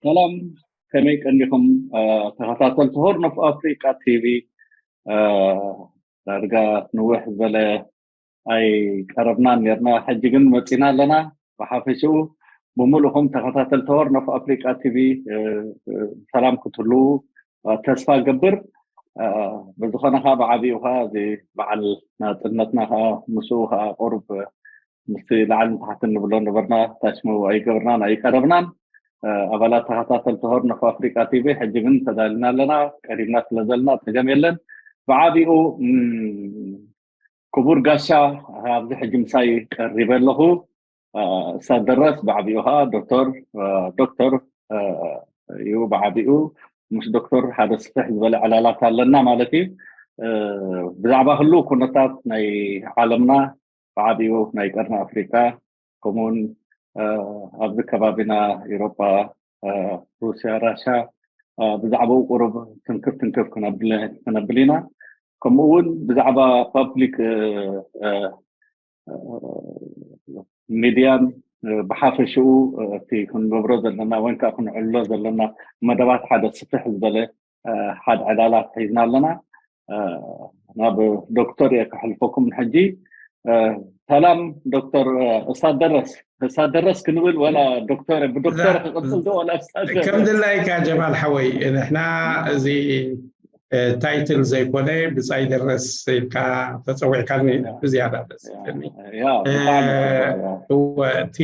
ሰላም፣ ከመይ ቀኒኹም? ተኸታተልቲ ሆርን ኦፍ ኣፍሪቃ ቲቪ። ዳርጋ ንውሕ ዝበለ ኣይቀረብናን ነርና፣ ሕጂ ግን መፂና ኣለና። ብሓፈሽኡ ብምሉእኹም ተኸታተልቲ ሆርን ኦፍ ኣፍሪቃ ቲቪ ሰላም ክትህልዉ ተስፋ ገብር። ብዝኾነ ከዓ ብዓብኡ ከዓ እዚ በዓል ናፅነትና ከዓ ምስኡ ከዓ ቁሩብ ምስቲ ላዕልን ታሕትን ንብሎ ነበርና፣ ታሽሙ ኣይገበርናን ኣይቀረብናን። ኣባላት ተኸታተልቲ ሆርን ኦፍ ኣፍሪቃ ቲቪ ሕጂ ግን ተዳልና ኣለና። ቀሪብና ስለ ዘለና ፀገም የለን። ብዓብኡ ክቡር ጋሻ ኣብዚ ሕጂ ምሳይ ቀሪበ ኣለኹ። እሳ ደረስ ብዓብኡ ከዓ ዶክተር ዶክተር እዩ። ብዓብኡ ምስ ዶክተር ሓደ ስፍሕ ዝበለ ዕላላት ኣለና ማለት እዩ። ብዛዕባ ህልው ኩነታት ናይ ዓለምና፣ ብዓብኡ ናይ ቀርኒ ኣፍሪቃ፣ ከምኡውን ኣብዚ ከባቢና፣ ኤሮጳ፣ ሩስያ፣ ራሻ፣ ብዛዕባኡ ቁሩብ ትንክፍ ትንክፍ ክነብል ኢና። ከምኡ እውን ብዛዕባ ፓብሊክ ሚድያን ብሓፈሽኡ እቲ ክንገብሮ ዘለና ወይ ከዓ ክንዕሎ ዘለና መደባት ሓደ ስፍሕ ዝበለ ሓደ ዕላላት ሒዝና ኣለና። ናብ ዶክተር እየ ከሕልፈኩም ሕጂ። ሰላም ዶክተር። እሳት ደረስ፣ እሳት ደረስ ክንብል ወላ ዶክተር፣ ብዶክተር ክቅፅል ዶ ወላ እሳት ደረስ? ከም ድላይካ ጀማል ሓወይ፣ ንሕና እዚ ታይትል ዘይኮነ ብጻይ ደረስ ኢልካ ተጸዊዕካኒ ብዝያዳ ደስ ይብለኒ። እወ፣ እቲ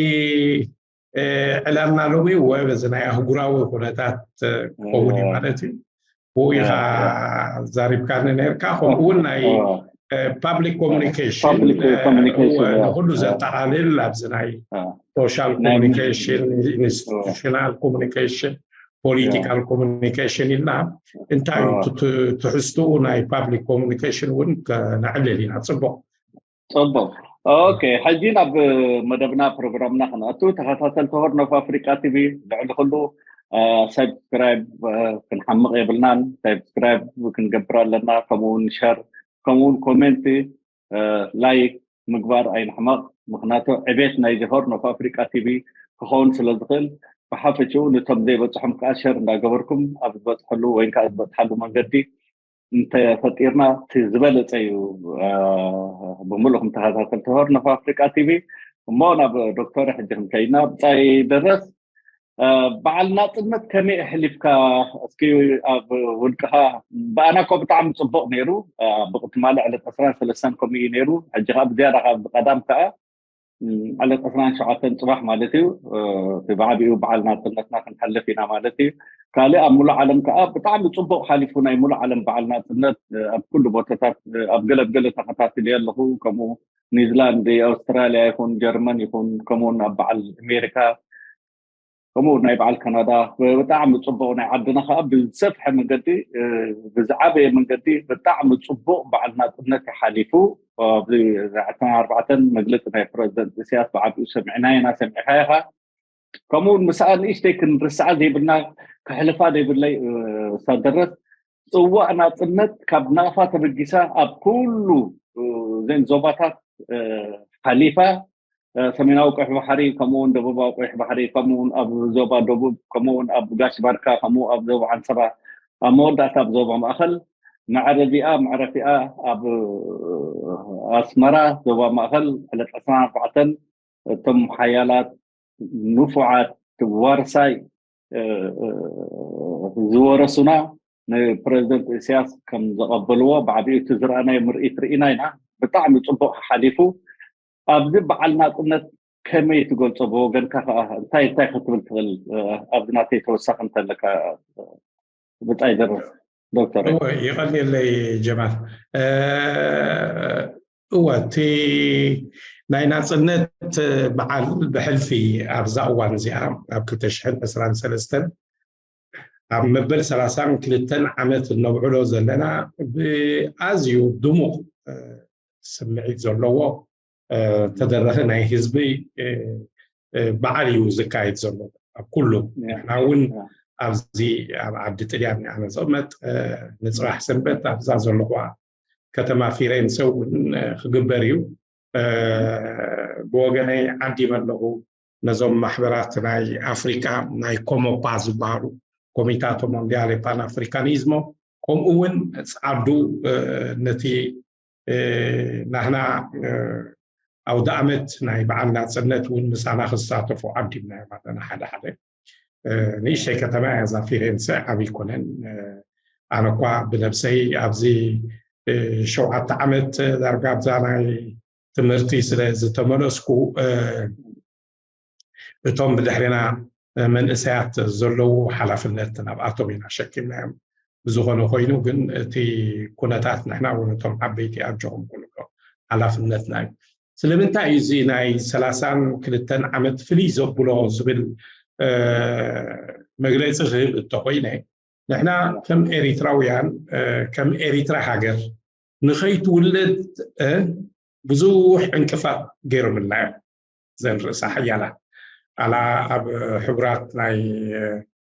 ዕላልና ሎሚ እወ በዚ ናይ ኣህጉራዊ ኩነታት ክኸውን እዩ ማለት እዩ። ብኡ ኢኻ ዛሪብካኒ ነርካ። ከምኡ እውን ናይ ፓብሊክ ኮሙኒኬሽን ንኩሉ ዘጠቓልል ኣብዚ ናይ ሶሻል ኮሙኒኬሽን፣ ኢንስቲቱሽናል ኮሙኒኬሽን፣ ፖሊቲካል ኮሙኒኬሽን ኢልና እንታይ እዩ ትሕዝትኡ ናይ ፓብሊክ ኮሙኒኬሽን እውን ከነዕልል ኢና። ፅቡቅ። ፅቡቅ። ኦኬ፣ ሕጂ ናብ መደብና ፕሮግራምና ክንኣቱ። ተኸታተልቲ ሆርን ኦፍ ኣፍሪቃ ቲቪ ልዕሊ ኩሉ ሰብስክራይብ ክንሓምቕ የብልናን። ሰብስክራይብ ክንገብር ኣለና። ከምኡውን ሸር፣ ከምኡውን ኮሜንት፣ ላይክ ምግባር ኣይንሕመቕ። ምክንያቱ ዕቤት ናይ ሆርን ኦፍ ኣፍሪቃ ቲቪ ክኸውን ስለ ዝኽእል፣ ብሓፈሽኡ ነቶም ዘይበፅሖም ከዓ ሸር እንዳገበርኩም ኣብ ዝበፅሐሉ ወይ ከዓ ዝበፅሓሉ መንገዲ እንተፈጢርና እቲ ዝበለፀ እዩ። ብምሉእኩም ተኸታተልቲ ሆርን ኦፍ ኣፍሪቃ ቲቪ። እሞ ናብ ዶክተር ሕጂ ክንከይድና፣ ብጻይ ደረስ በዓል ናፅነት ከመይ ኣሕሊፍካ? እስኪ ኣብ ውልቅኻ። ብኣና እኮ ብጣዕሚ ፅቡቅ ነይሩ። ብቅትማሊ ዕለት ዕስራን ሰለስተን ከምኡ እዩ ነይሩ። ሕጂ ከዓ ብዝያዳ ካብ ቀዳም ከዓ ዕለት ዕስራን ሸውዓተን ፅባሕ ማለት እዩ። እቲ ብዓቢኡ በዓል ናፅነትና ክንሓልፍ ኢና ማለት እዩ። ካልእ ኣብ ሙሉእ ዓለም ከዓ ብጣዕሚ ፅቡቅ ሓሊፉ ናይ ሙሉእ ዓለም በዓል ናፅነት ኣብ ኩሉ ቦታታት ኣብ ገለ ገለ ተኸታትል ኣለኹ። ከምኡ ኒውዚላንድ፣ ኣውስትራሊያ ይኹን ጀርመን ይኹን ከምኡውን ኣብ በዓል ኣሜሪካ ከምኡ ናይ በዓል ካናዳ ብጣዕሚ ፅቡቅ ናይ ዓድና ከዓ ብዝሰፍሐ መንገዲ ብዝዓበየ መንገዲ ብጣዕሚ ፅቡቅ በዓል ናፅነት ይሓሊፉ። ኣብዚ ዕስራን ኣርባዕተን መግለፂ ናይ ፕረዚደንት ኢሳያስ ብዓቢኡ ሰሚዕና ኢና፣ ሰሚዕካ ኢኻ። ከምኡውን ምስኣ ንእሽተይ ክንርስዓ ዘይብልና ከሕልፋ ዘይብለይ ሳደረስ ፅዋእ ናፅነት ካብ ናቕፋ ተበጊሳ ኣብ ኩሉ ዘን ዞባታት ሓሊፋ ሰሜናዊ ቀይሕ ባሕሪ ከምኡውን ደቡባዊ ቀይሕ ባሕሪ ከምኡውን ኣብ ዞባ ደቡብ ከምኡውን ኣብ ጋሽ ባርካ ከምኡ ኣብ ዞባ ዓንሰባ ኣብ መወዳእታ ኣብ ዞባ ማእኸል መዕረቢኣ መዕረፊኣ ኣብ ኣስመራ ዞባ ማእኸል ዕለት ዕስራን ኣርባዕተን እቶም ሓያላት ንፉዓት ዋርሳይ ዝወረሱና ንፕረዚደንት ኢሳያስ ከም ዘቐበልዎ ብዓቢኡ እቲ ዝረኣናዮ ምርኢት ርኢና ኢና። ብጣዕሚ ፅቡቅ ሓሊፉ። ኣብዚ በዓል ናፅነት ከመይ ትገልፆ? ብወገንካ ከዓ እንታይ እንታይ ክትብል ትኽእል? ኣብዚ ናተይ ተወሳኺ እንተለካ ብፃይ ደረስ ዶክተር። ይቐልየለይ ጀማል። እወ፣ እቲ ናይ ናፅነት በዓል ብሕልፊ ኣብዛ እዋን እዚኣ ኣብ ክልተ ሽሕን ዕስራን ሰለስተን ኣብ መበል ሰላሳን ክልተን ዓመት እነብዕሎ ዘለና ብኣዝዩ ድሙቕ ስምዒት ዘለዎ ተደረኸ ናይ ህዝቢ በዓል እዩ ዝካየድ ዘሎ ኣብ ኩሉ። ንሕና እውን ኣብዚ ኣብ ዓዲ ጥልያን ኣነ ዝቕመጥ ንፅባሕ ሰንበት ኣብዛ ዘለኹዋ ከተማ ፊሬንሰ እውን ክግበር እዩ። ብወገነይ ዓዲመ ኣለኹ። ነዞም ማሕበራት ናይ ኣፍሪቃ፣ ናይ ኮሞፓ ዝበሃሉ፣ ኮሚታቶ ሞንዲያሌ ፓን ኣፍሪካኒዝሞ፣ ከምኡ እውን ጻዕዱ ነቲ ናህና ኣውደ ኣመት ናይ በዓል ናጽነት እውን ምሳና ክሳተፉ ዓዲምናዮም ኣለና። ሓደ ሓደ ንእሽተይ ከተማ እያ እዛ ፊሬንሰ፣ ዓብይ ኮነን። ኣነ እኳ ብነብሰይ ኣብዚ ሸውዓተ ዓመት ዳርጋ ኣብዛ ናይ ትምህርቲ ስለ ዝተመለስኩ፣ እቶም ብድሕሬና መንእሰያት ዘለዉ ሓላፍነት ናብኣቶም ኢና ሸኪምናዮም። ብዝኾነ ኮይኑ ግን እቲ ኩነታት ንሕና እውን እቶም ዓበይቲ ኣጆኹም ክንብሎ ሓላፍነትና እዩ። ስለምንታይ እዩ እዚ ናይ ሰላሳን ክልተን ዓመት ፍልይ ዘብሎ ዝብል መግለፂ ክህብ እንተኮይነ፣ ንሕና ከም ኤሪትራውያን፣ ከም ኤሪትራ ሃገር ንኸይትውለድ ብዙሕ ዕንቅፋት ገይሮምልና እዮም። ዘን ርእሳ ሓያላት ኣላ ኣብ ሕቡራት ናይ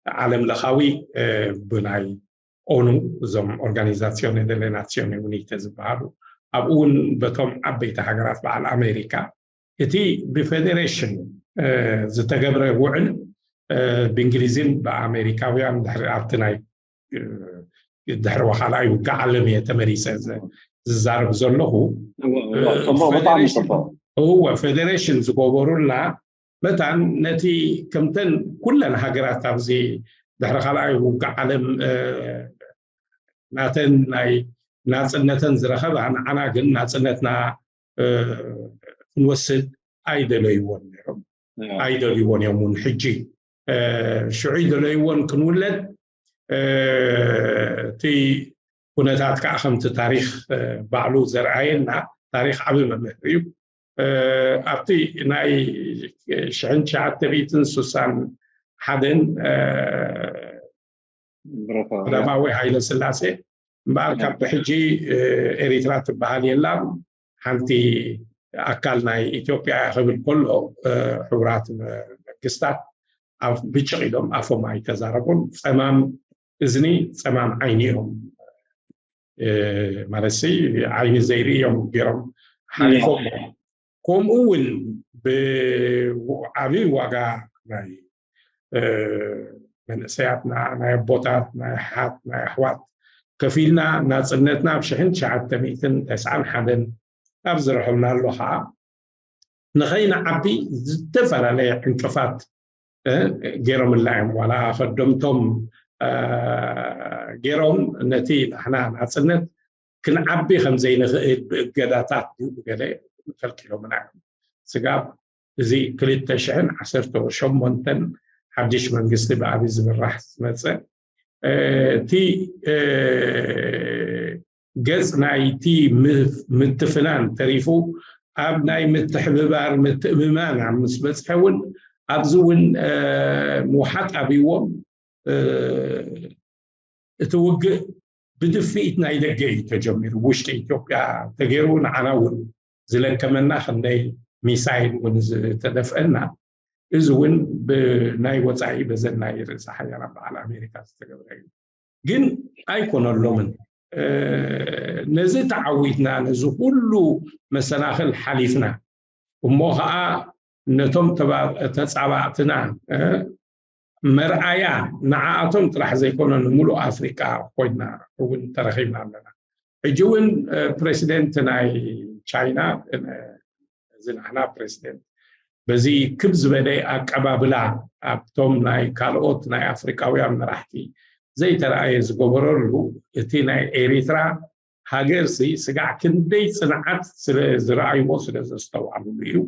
ዓለም ለኻዊ ብናይ ኦኑ፣ እዞም ኦርጋኒዛሲዮን ደ ናሲዮን ዩኒተ ዝበሃሉ፣ ኣብኡ እውን በቶም ዓበይቲ ሃገራት በዓል ኣሜሪካ እቲ ብፌዴሬሽን ዝተገብረ ውዕል ብእንግሊዝን ብኣሜሪካውያን ድሕሪ ኣብቲ ናይ ድሕሪ ወኻላ እዩ ውግእ ዓለም እየ ተመሊሰ ዝዛረብ ዘለኹ። እወ፣ ፌዴሬሽን ዝገበሩልና መታን ነቲ ከምተን ኩለን ሃገራት ኣብዚ ድሕሪ ካልኣይ ውግእ ዓለም ናተን ናይ ናፅነተን ዝረኸባ፣ ንዓና ግን ናፅነትና ክንወስድ ኣይደለይዎን ነይሮም። ኣይደልይዎን እዮም እውን ሕጂ። ሽዑ ይደለይዎን ክንውለድ እቲ ኩነታት ከዓ ከምቲ ታሪክ ባዕሉ ዘርኣየና፣ ታሪክ ዓቢ መምህር እዩ። ኣብቲ ናይ ሽሕን ትሽዓተ ሚእትን ስሳን ሓደን ቀዳማዊ ሃይለ ስላሴ እምበኣር ካብ ብሕጂ ኤሪትራ ትበሃል የላን፣ ሓንቲ ኣካል ናይ ኢትዮጵያ ክብል ከሎ ሕቡራት መንግስታት ኣብ ብጭቕ ኢሎም ኣፎም ኣይተዛረቡን። ፀማም እዝኒ ፀማም ዓይኒ እዮም ማለት ዓይኒ ዘይርኢ እዮም ገይሮም ሓሊፎም። ከምኡ እውን ብዓብዪ ዋጋ ናይ መንእሰያትና፣ ናይ ኣቦታት፣ ናይ ኣሓት፣ ናይ ኣሕዋት ከፊልና ናፅነትና ኣብ ሽሕን ትሽዓተ ሚእትን ተስዓን ሓደን ኣብ ዝረኸብናሉ ከዓ ንኸይንዓቢ ዝተፈላለየ ዕንቅፋት ገይሮምልና እዮም። ዋላ ከደምቶም ገይሮም ነቲ ንሕና ናፅነት ክንዓቢ ከም ዘይንኽእል ብእገዳታት ድዩ ብገለ ከልኪሎምና እዮም። ስጋብ እዚ ክልተ ሽሕን ዓሰርተ ሸሞንተን ሓድሽ መንግስቲ ብኣብይ ዝምራሕ ዝመፀ እቲ ገፅ ናይቲ ምትፍናን ተሪፉ ኣብ ናይ ምትሕብባር ምትእምማን ኣብ ምስ በፅሐ እውን ኣብዚ እውን ምውሓጥ ኣብይዎም እቲ ውግእ ብድፍኢት ናይ ደገ እዩ ተጀሚሩ። ውሽጢ ኢትዮጵያ ተገይሩ ንዓና እውን ዝለከመና ክንደይ ሚሳይል እውን ዝተደፍአና እዚ እውን ብናይ ወፃኢ በዘን ናይ ርእሰ ሓያላት በዓል ኣሜሪካ ዝተገብረ እዩ። ግን ኣይኮነሎምን። ነዚ ተዓዊትና ነዚ ኩሉ መሰናኽል ሓሊፍና እሞ ከዓ ነቶም ተፃባእትና መርኣያ ንዓኣቶም ጥራሕ ዘይኮነ ንምሉእ ኣፍሪቃ ኮይና እውን ተረኺብና ኣለና። ሕጂ እውን ፕሬዚደንት ናይ ቻይና እዚ ናህና ፕሬዚደንት በዚ ክብ ዝበለ ኣቀባብላ ኣብቶም ናይ ካልኦት ናይ ኣፍሪቃውያን መራሕቲ ዘይተረኣየ ዝገበረሉ እቲ ናይ ኤሪትራ ሃገርሲ ስጋዕ ክንደይ ፅንዓት ስለ ዝረኣይዎ ስለ ዘስተውዓልሉ እዩ።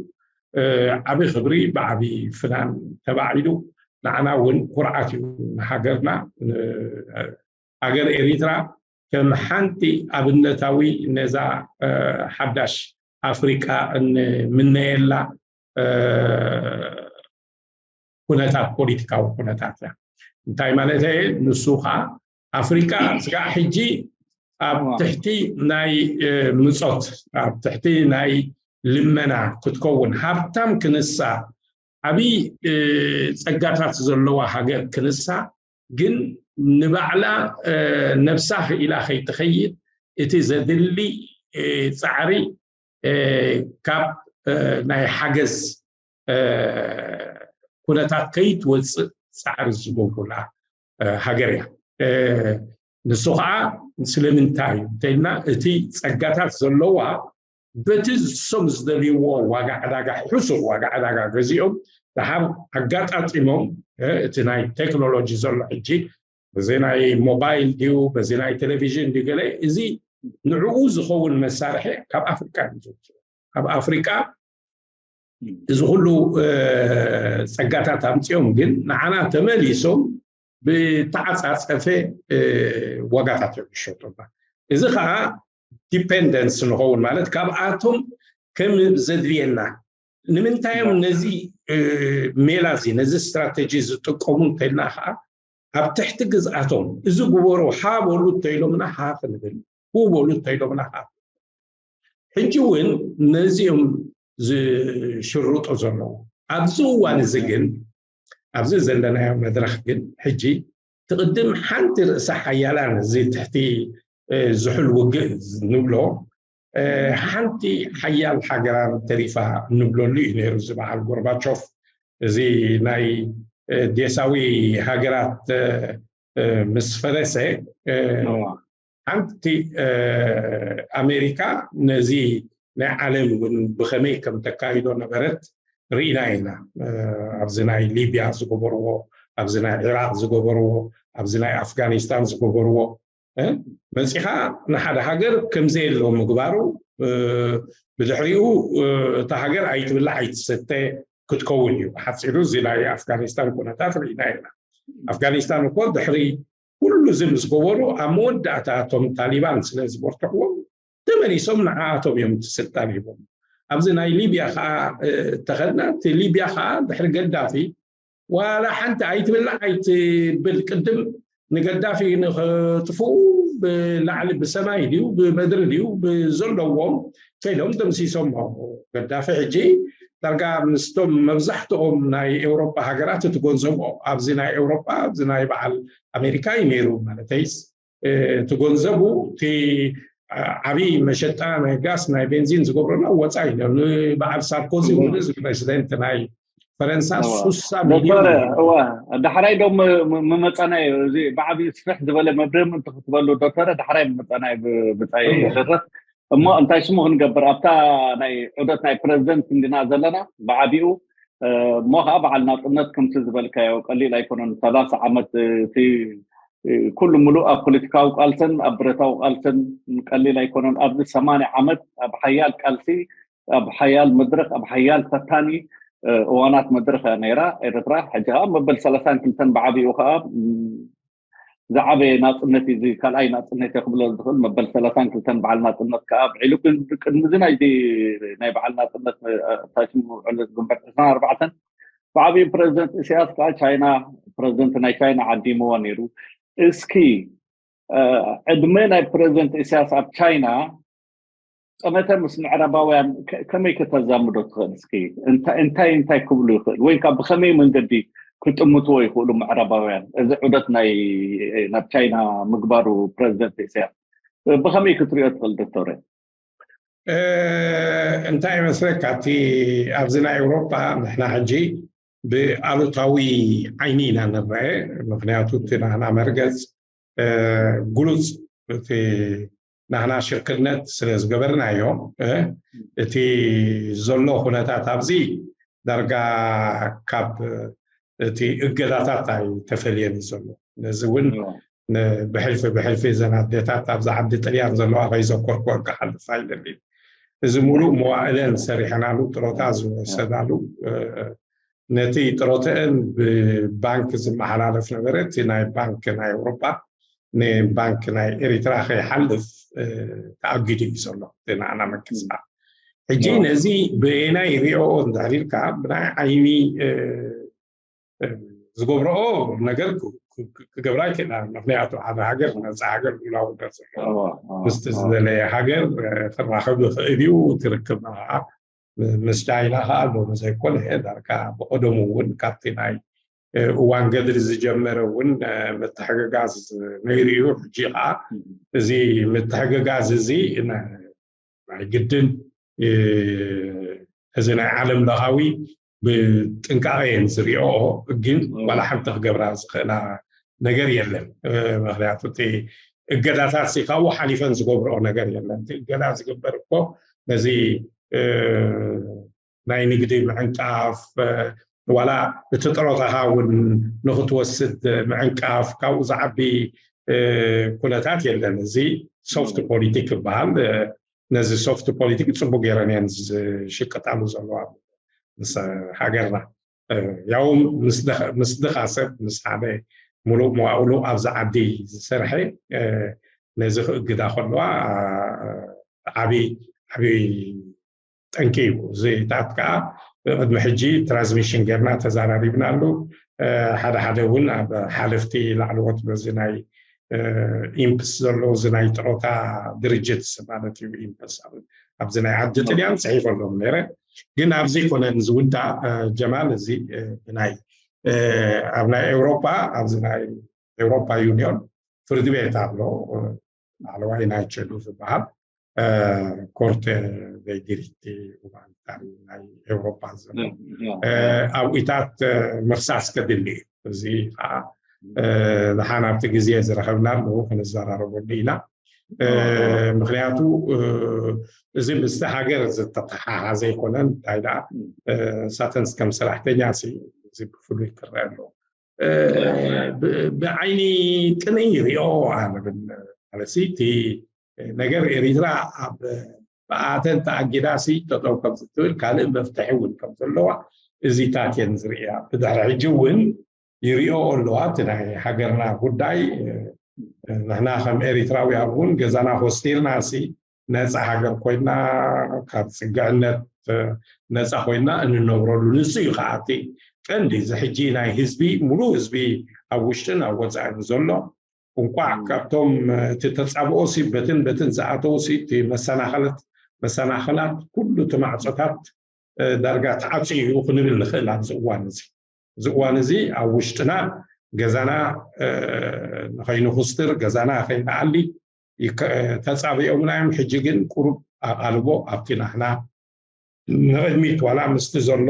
ዓቢ ክብሪ ብዓቢ ፍናን ተባዒሉ ንዓና እውን ኩርዓት እዩ ንሃገርና። ሃገር ኤሪትራ ከም ሓንቲ ኣብነታዊ ነዛ ሓዳሽ ኣፍሪቃ እንምነየላ ኩነታት ፖለቲካዊ ኩነታት እያ። እንታይ ማለት እየ? ንሱ ከዓ ኣፍሪቃ ስጋዕ ሕጂ ኣብ ትሕቲ ናይ ምፆት ኣብ ትሕቲ ናይ ልመና ክትከውን ሃብታም ክንሳ ዓብይ ፀጋታት ዘለዋ ሃገር ክንሳ ግን ንባዕላ ነብሳ ክኢላ ከይትኸይድ እቲ ዘድሊ ፃዕሪ ካብ ናይ ሓገዝ ኩነታት ከይትወፅእ ፃዕሪ ዝገብሩላ ሃገር እያ። ንሱ ከዓ ስለምንታይ እዩ እንተልና፣ እቲ ፀጋታት ዘለዋ በቲ ንሶም ዝደልይዎ ዋጋ ዕዳጋ፣ ሕሱር ዋጋ ዕዳጋ ገዚኦም፣ ደሓር ኣጋጣጢሞም፣ እቲ ናይ ቴክኖሎጂ ዘሎ ሕጂ፣ እዚ ናይ ሞባይል ድዩ፣ በዚ ናይ ቴሌቪዥን ድዩ፣ ገለ፣ እዚ ንዕኡ ዝኸውን መሳርሒ ካብ ኣፍሪቃ እዩ ዝወፅእ። ካብ ኣፍሪቃ እዚ ኩሉ ፀጋታት ኣምፅኦም ግን ንዓና ተመሊሶም ብተዓፃፀፈ ዋጋታት እዮም ዝሸጡና። እዚ ከዓ ዲፔንደንስ ንኸውን፣ ማለት ካብኣቶም ከም ዘድልየና። ንምንታይ እዮም ነዚ ሜላ እዚ፣ ነዚ ስትራቴጂ ዝጥቀሙ እንተልና ከዓ፣ ኣብ ትሕቲ ግዝኣቶም እዚ ግበሩ፣ ሃ በሉ እንተኢሎምና ሃ ክንብል፣ ሁ በሉ እንተኢሎምና ሃ። ሕጂ እውን ነዚኦም ዝሽርጡ ዘለዉ። ኣብዚ እዋን እዚ ግን፣ ኣብዚ ዘለናዮ መድረኽ ግን፣ ሕጂ ትቕድም ሓንቲ ርእሰ ሓያላን፣ እዚ ትሕቲ ዝሑል ውግእ ንብሎ፣ ሓንቲ ሓያል ሃገራን ተሪፋ ንብለሉ እዩ ነይሩ፣ እዚ በዓል ጎርባቾፍ። እዚ ናይ ዴሳዊ ሃገራት ምስ ፈረሰ፣ ሓንቲ ኣሜሪካ ነዚ ናይ ዓለም እውን ብኸመይ ከም ተካይዶ ነበረት ርኢና ኢና። ኣብዚ ናይ ሊብያ ዝገበርዎ፣ ኣብዚ ናይ ዒራቅ ዝገበርዎ፣ ኣብዚ ናይ ኣፍጋኒስታን ዝገበርዎ፣ መፂኻ ንሓደ ሃገር ከምዘየሎ ምግባሩ፣ ብድሕሪኡ እታ ሃገር ኣይትብላዕ ኣይትሰተ ክትከውን እዩ። ሓፂሩ እዚ ናይ ኣፍጋኒስታን ኩነታት ርኢና ኢና። ኣፍጋኒስታን እኮ ድሕሪ ኩሉ እዚ ምስ ገበሩ፣ ኣብ መወዳእታ እቶም ታሊባን ስለ ዝበርትዕዎም፣ ተመሊሶም ንዓኣቶም እዮም እቲ ስልጣን ሂቦም። ኣብዚ ናይ ሊብያ ከዓ ተኸድና፣ እቲ ሊብያ ከዓ ድሕሪ ገዳፊ ዋላ ሓንቲ ኣይትብላዕ ኣይትብል። ቅድም ንገዳፊ ንኽጥፍኡ ብላዕሊ ብሰማይ ድዩ ብመድሪ ድዩ ብዘለዎም ከይዶም ደምሲሶም። ገዳፊ ሕጂ ዳርጋ ምስቶም መብዛሕትኦም ናይ ኤውሮጳ ሃገራት እቲ ገንዘቦ ኣብዚ ናይ ኤውሮጳ፣ ኣብዚ ናይ በዓል ኣሜሪካ እዩ ነይሩ። ማለተይስ እቲ ገንዘቡ፣ እቲ ዓብዪ መሸጣ ናይ ጋስ ናይ ቤንዚን ዝገብረሉ ወፃኢ እዩ። ንበዓል ሳርኮዚ እውን፣ እዚ ፕሬዚደንት ናይ ፈረንሳ፣ ሱሳ ሚሊዮን። እወ፣ ዳሕራይ ዶ ምመፀናዮ? እዚ ብዓብዪ ስፍሕ ዝበለ መብርህ ምእንቲ ክትበሉ ዶክተረ፣ ዳሕራይ ምመፀናዮ ብፃይ ደረስ። እሞ እንታይ ስሙ ክንገብር፣ ኣብታ ናይ ዑደት ናይ ፕረዚደንት እንዲና ዘለና ብዓቢኡ። እሞ ከዓ በዓል ናፅነት ከምቲ ዝበልካዮ ቀሊል ኣይኮነን። ሰላሳ ዓመት እቲ ኩሉ ሙሉእ ኣብ ፖለቲካዊ ቃልስን ኣብ ብረታዊ ቃልስን ቀሊል ኣይኮነን። ኣብዚ ሰማንያ ዓመት ኣብ ሓያል ቃልሲ፣ ኣብ ሓያል መድረኽ፣ ኣብ ሓያል ፈታኒ እዋናት መድረኽ እያ ነይራ ኤርትራ። ሕጂ ከዓ መበል ሰላሳን ክልተን ብዓቢኡ ከዓ ዝዓበየ ናፅነት እዩ፣ እዚ ካልኣይ ናፅነት እየ ክብሎ ዝኽእል። መበል ሰላሳን ክልተን በዓል ናፅነት ከዓ ኣብዒሉ። ቅድሚ እዚ ናይዚ ናይ በዓል ናፅነት ታሽሙ ዕለት ግንባር ዕስራን ኣርባዕተን ብዓቢኡ ፕረዚደንት ኢሳያስ ከዓ ቻይና፣ ፕረዚደንት ናይ ቻይና ዓዲምዎ ነይሩ። እስኪ ዕድመ ናይ ፕረዚደንት ኢሳያስ ኣብ ቻይና ጠመተ ምስ ምዕራባውያን ከመይ ከተዛምዶ ትኽእል? እስኪ እንታይ እንታይ ክብሉ ይኽእል ወይ ካብ ብኸመይ መንገዲ ክጥምትዎ ይኽእሉ ምዕራባውያን? እዚ ዑደት ናይ ናብ ቻይና ምግባሩ ፕረዚደንት ኢሳያስ ብኸመይ ክትሪኦ ትኽእል ዶክተር? እንታይ ይመስለካ፣ እቲ ኣብዚ ናይ ኤውሮጳ ንሕና ሕጂ ብኣሉታዊ ዓይኒ ኢና ንረአ። ምክንያቱ እቲ ናህና መርገፅ ግሉፅ፣ እቲ ናህና ሽርክነት ስለ ዝገበርናዮ፣ እቲ ዘሎ ኩነታት ኣብዚ ዳርጋ ካብ እቲ እገዳታት ኣይተፈልየን እዩ ዘሎ። ነዚ እውን ብሕልፊ ብሕልፊ እዘን ኣዴታት ኣብዚ ዓዲ ጥልያን ዘለዋ ከይዘኮርኩወን ክሓልፍ ኣይደልን። እዚ ሙሉእ መዋእለን ሰሪሐናሉ፣ ጥሮታ ዝወሰዳሉ፣ ነቲ ጥሮተአን ብባንክ ዝመሓላለፍ ነበረ። እቲ ናይ ባንክ ናይ ኤውሮጳ ንባንክ ናይ ኤሪትራ ከይሓልፍ ተኣጊዱ እዩ ዘሎ እቲ ንዓና መንቅስቃ። ሕጂ ነዚ ብየናይ ሪኦ እንድሕር ኢልካ፣ ብናይ ዓይኒ ዝገብረኦ ነገር ክገብራ ይክእላ። ምክንያቱ ሓደ ሃገር ነፃ ሃገር ሉዓላውነት ዘለዎ፣ ምስቲ ዝደለየ ሃገር ክራኸብ ይኽእል እዩ። ትርክብ ከዓ ምስ ቻይና ከዓ ሎሚ ዘይኮነ ዳርጋ ብቀደሙ እውን ካብቲ ናይ እዋን ገድሊ ዝጀመረ እውን ምትሕግጋዝ ነይሩ እዩ። ሕጂ ከዓ እዚ ምትሕግጋዝ እዚ ናይ ግድን እዚ ናይ ዓለም ለኻዊ ብጥንቃቐ እየን ዝሪኦ፣ ግን ዋላ ሓንቲ ክገብራ ዝኽእላ ነገር የለን። ምክንያቱ እቲ እገዳታት ሲ ካብኡ ሓሊፈን ዝገብርኦ ነገር የለን። እቲ እገዳ ዝግበር እኮ ነዚ ናይ ንግዲ ምዕንቃፍ፣ ዋላ እቲ ጥሮታኻ እውን ንክትወስድ ምዕንቃፍ፣ ካብኡ ዝዓቢ ኩነታት የለን። እዚ ሶፍት ፖሊቲክ ይበሃል። ነዚ ሶፍት ፖሊቲክ ፅቡቅ ገይረን እየን ዝሽቅጣሉ ዘለዋ ምስ ሃገርና። ያው ምስ ድኻ ሰብ፣ ምስ ሓደ ሙሉእ መዋእሉ ኣብዚ ዓዲ ዝሰርሐ ነዚ ክእግዳ ከለዋ ዓቢ ዓቢ ጠንቂ እዩ። እዚታት ከዓ ቅድሚ ሕጂ ትራንስሚሽን ጌርና ተዛራሪብናሉ። ሓደ ሓደ እውን ኣብ ሓለፍቲ ላዕለዎት በዚ ናይ ኢምፕስ ዘሎ እዚ ናይ ጥሮታ ድርጅት ማለት እዩ። ኢምፕስ ኣብዚ ናይ ዓዲ ጥልያን ፅሒፈሎም ነይረ። ግን ኣብዚ ኮነን ዝውዳእ ጀማል፣ እዚ ብናይ ኣብ ናይ ኤውሮፓ ኣብዚ ናይ ኤውሮፓ ዩኒዮን ፍርዲ ቤት ኣሎ፣ ላዕለዋይ ናይ ቸዱ ዝበሃል ኮርት ደይ ዲሪቲ ኡማኒታሪ ናይ ኤውሮፓ ዘሎ ኣብኢታት ምክሳስ ከድሊ እዩ። እዚ ከዓ ንሓና ኣብቲ ግዜ ዝረኸብናሉ ክንዘራረበሉ ኢና። ምክንያቱ እዚ ምስቲ ሃገር ዝተተሓሓዘ ኣይኮነን። እንታይ ደኣ ሳተንስ ከም ሰራሕተኛ እዚ ብፍሉይ ክረአ ኣለዎ። ብዓይኒ ቅንኢ ይሪኦ ኣንብል። ማለት እቲ ነገር ኤሪትራ ኣብ ብኣተን ተኣጊዳ ሲ ጠጠው ከም ዝትብል ካልእ መፍትሒ እውን ከም ዘለዋ እዚታት እየን ዝርእያ። ብድሕሪ ሕጂ እውን ይሪኦ ኣለዋ። እቲ ናይ ሃገርና ጉዳይ ንሕና ከም ኤሪትራውያን እውን ገዛና ኮስቲርና ሲ ነፃ ሃገር ኮይና ካብ ፅግዕነት ነፃ ኮይና እንነብረሉ ንሱ እዩ ከዓ እቲ ቀንዲ። እዚ ሕጂ ናይ ህዝቢ ሙሉእ ህዝቢ ኣብ ውሽጥን ኣብ ወፃእን ዘሎ እንቋዕ ካብቶም እቲ ተፃብኦ ሲ በትን በትን ዝኣተው ሲ እቲ መሰናኸለት መሰናኸላት ኩሉ እቲ ማዕፆታት ዳርጋ ተዓፅዩ እዩ ክንብል ንኽእል። ኣብዚ እዋን እዚ እዚ እዋን እዚ ኣብ ውሽጥና ገዛና ንኸይንኹስትር ገዛና ከይንኣሊ ተፃቢኦምና እዮም። ሕጂ ግን ቁሩብ ኣቓልቦ ኣብቲ ናህና ንቕድሚት ዋላ ምስቲ ዘሎ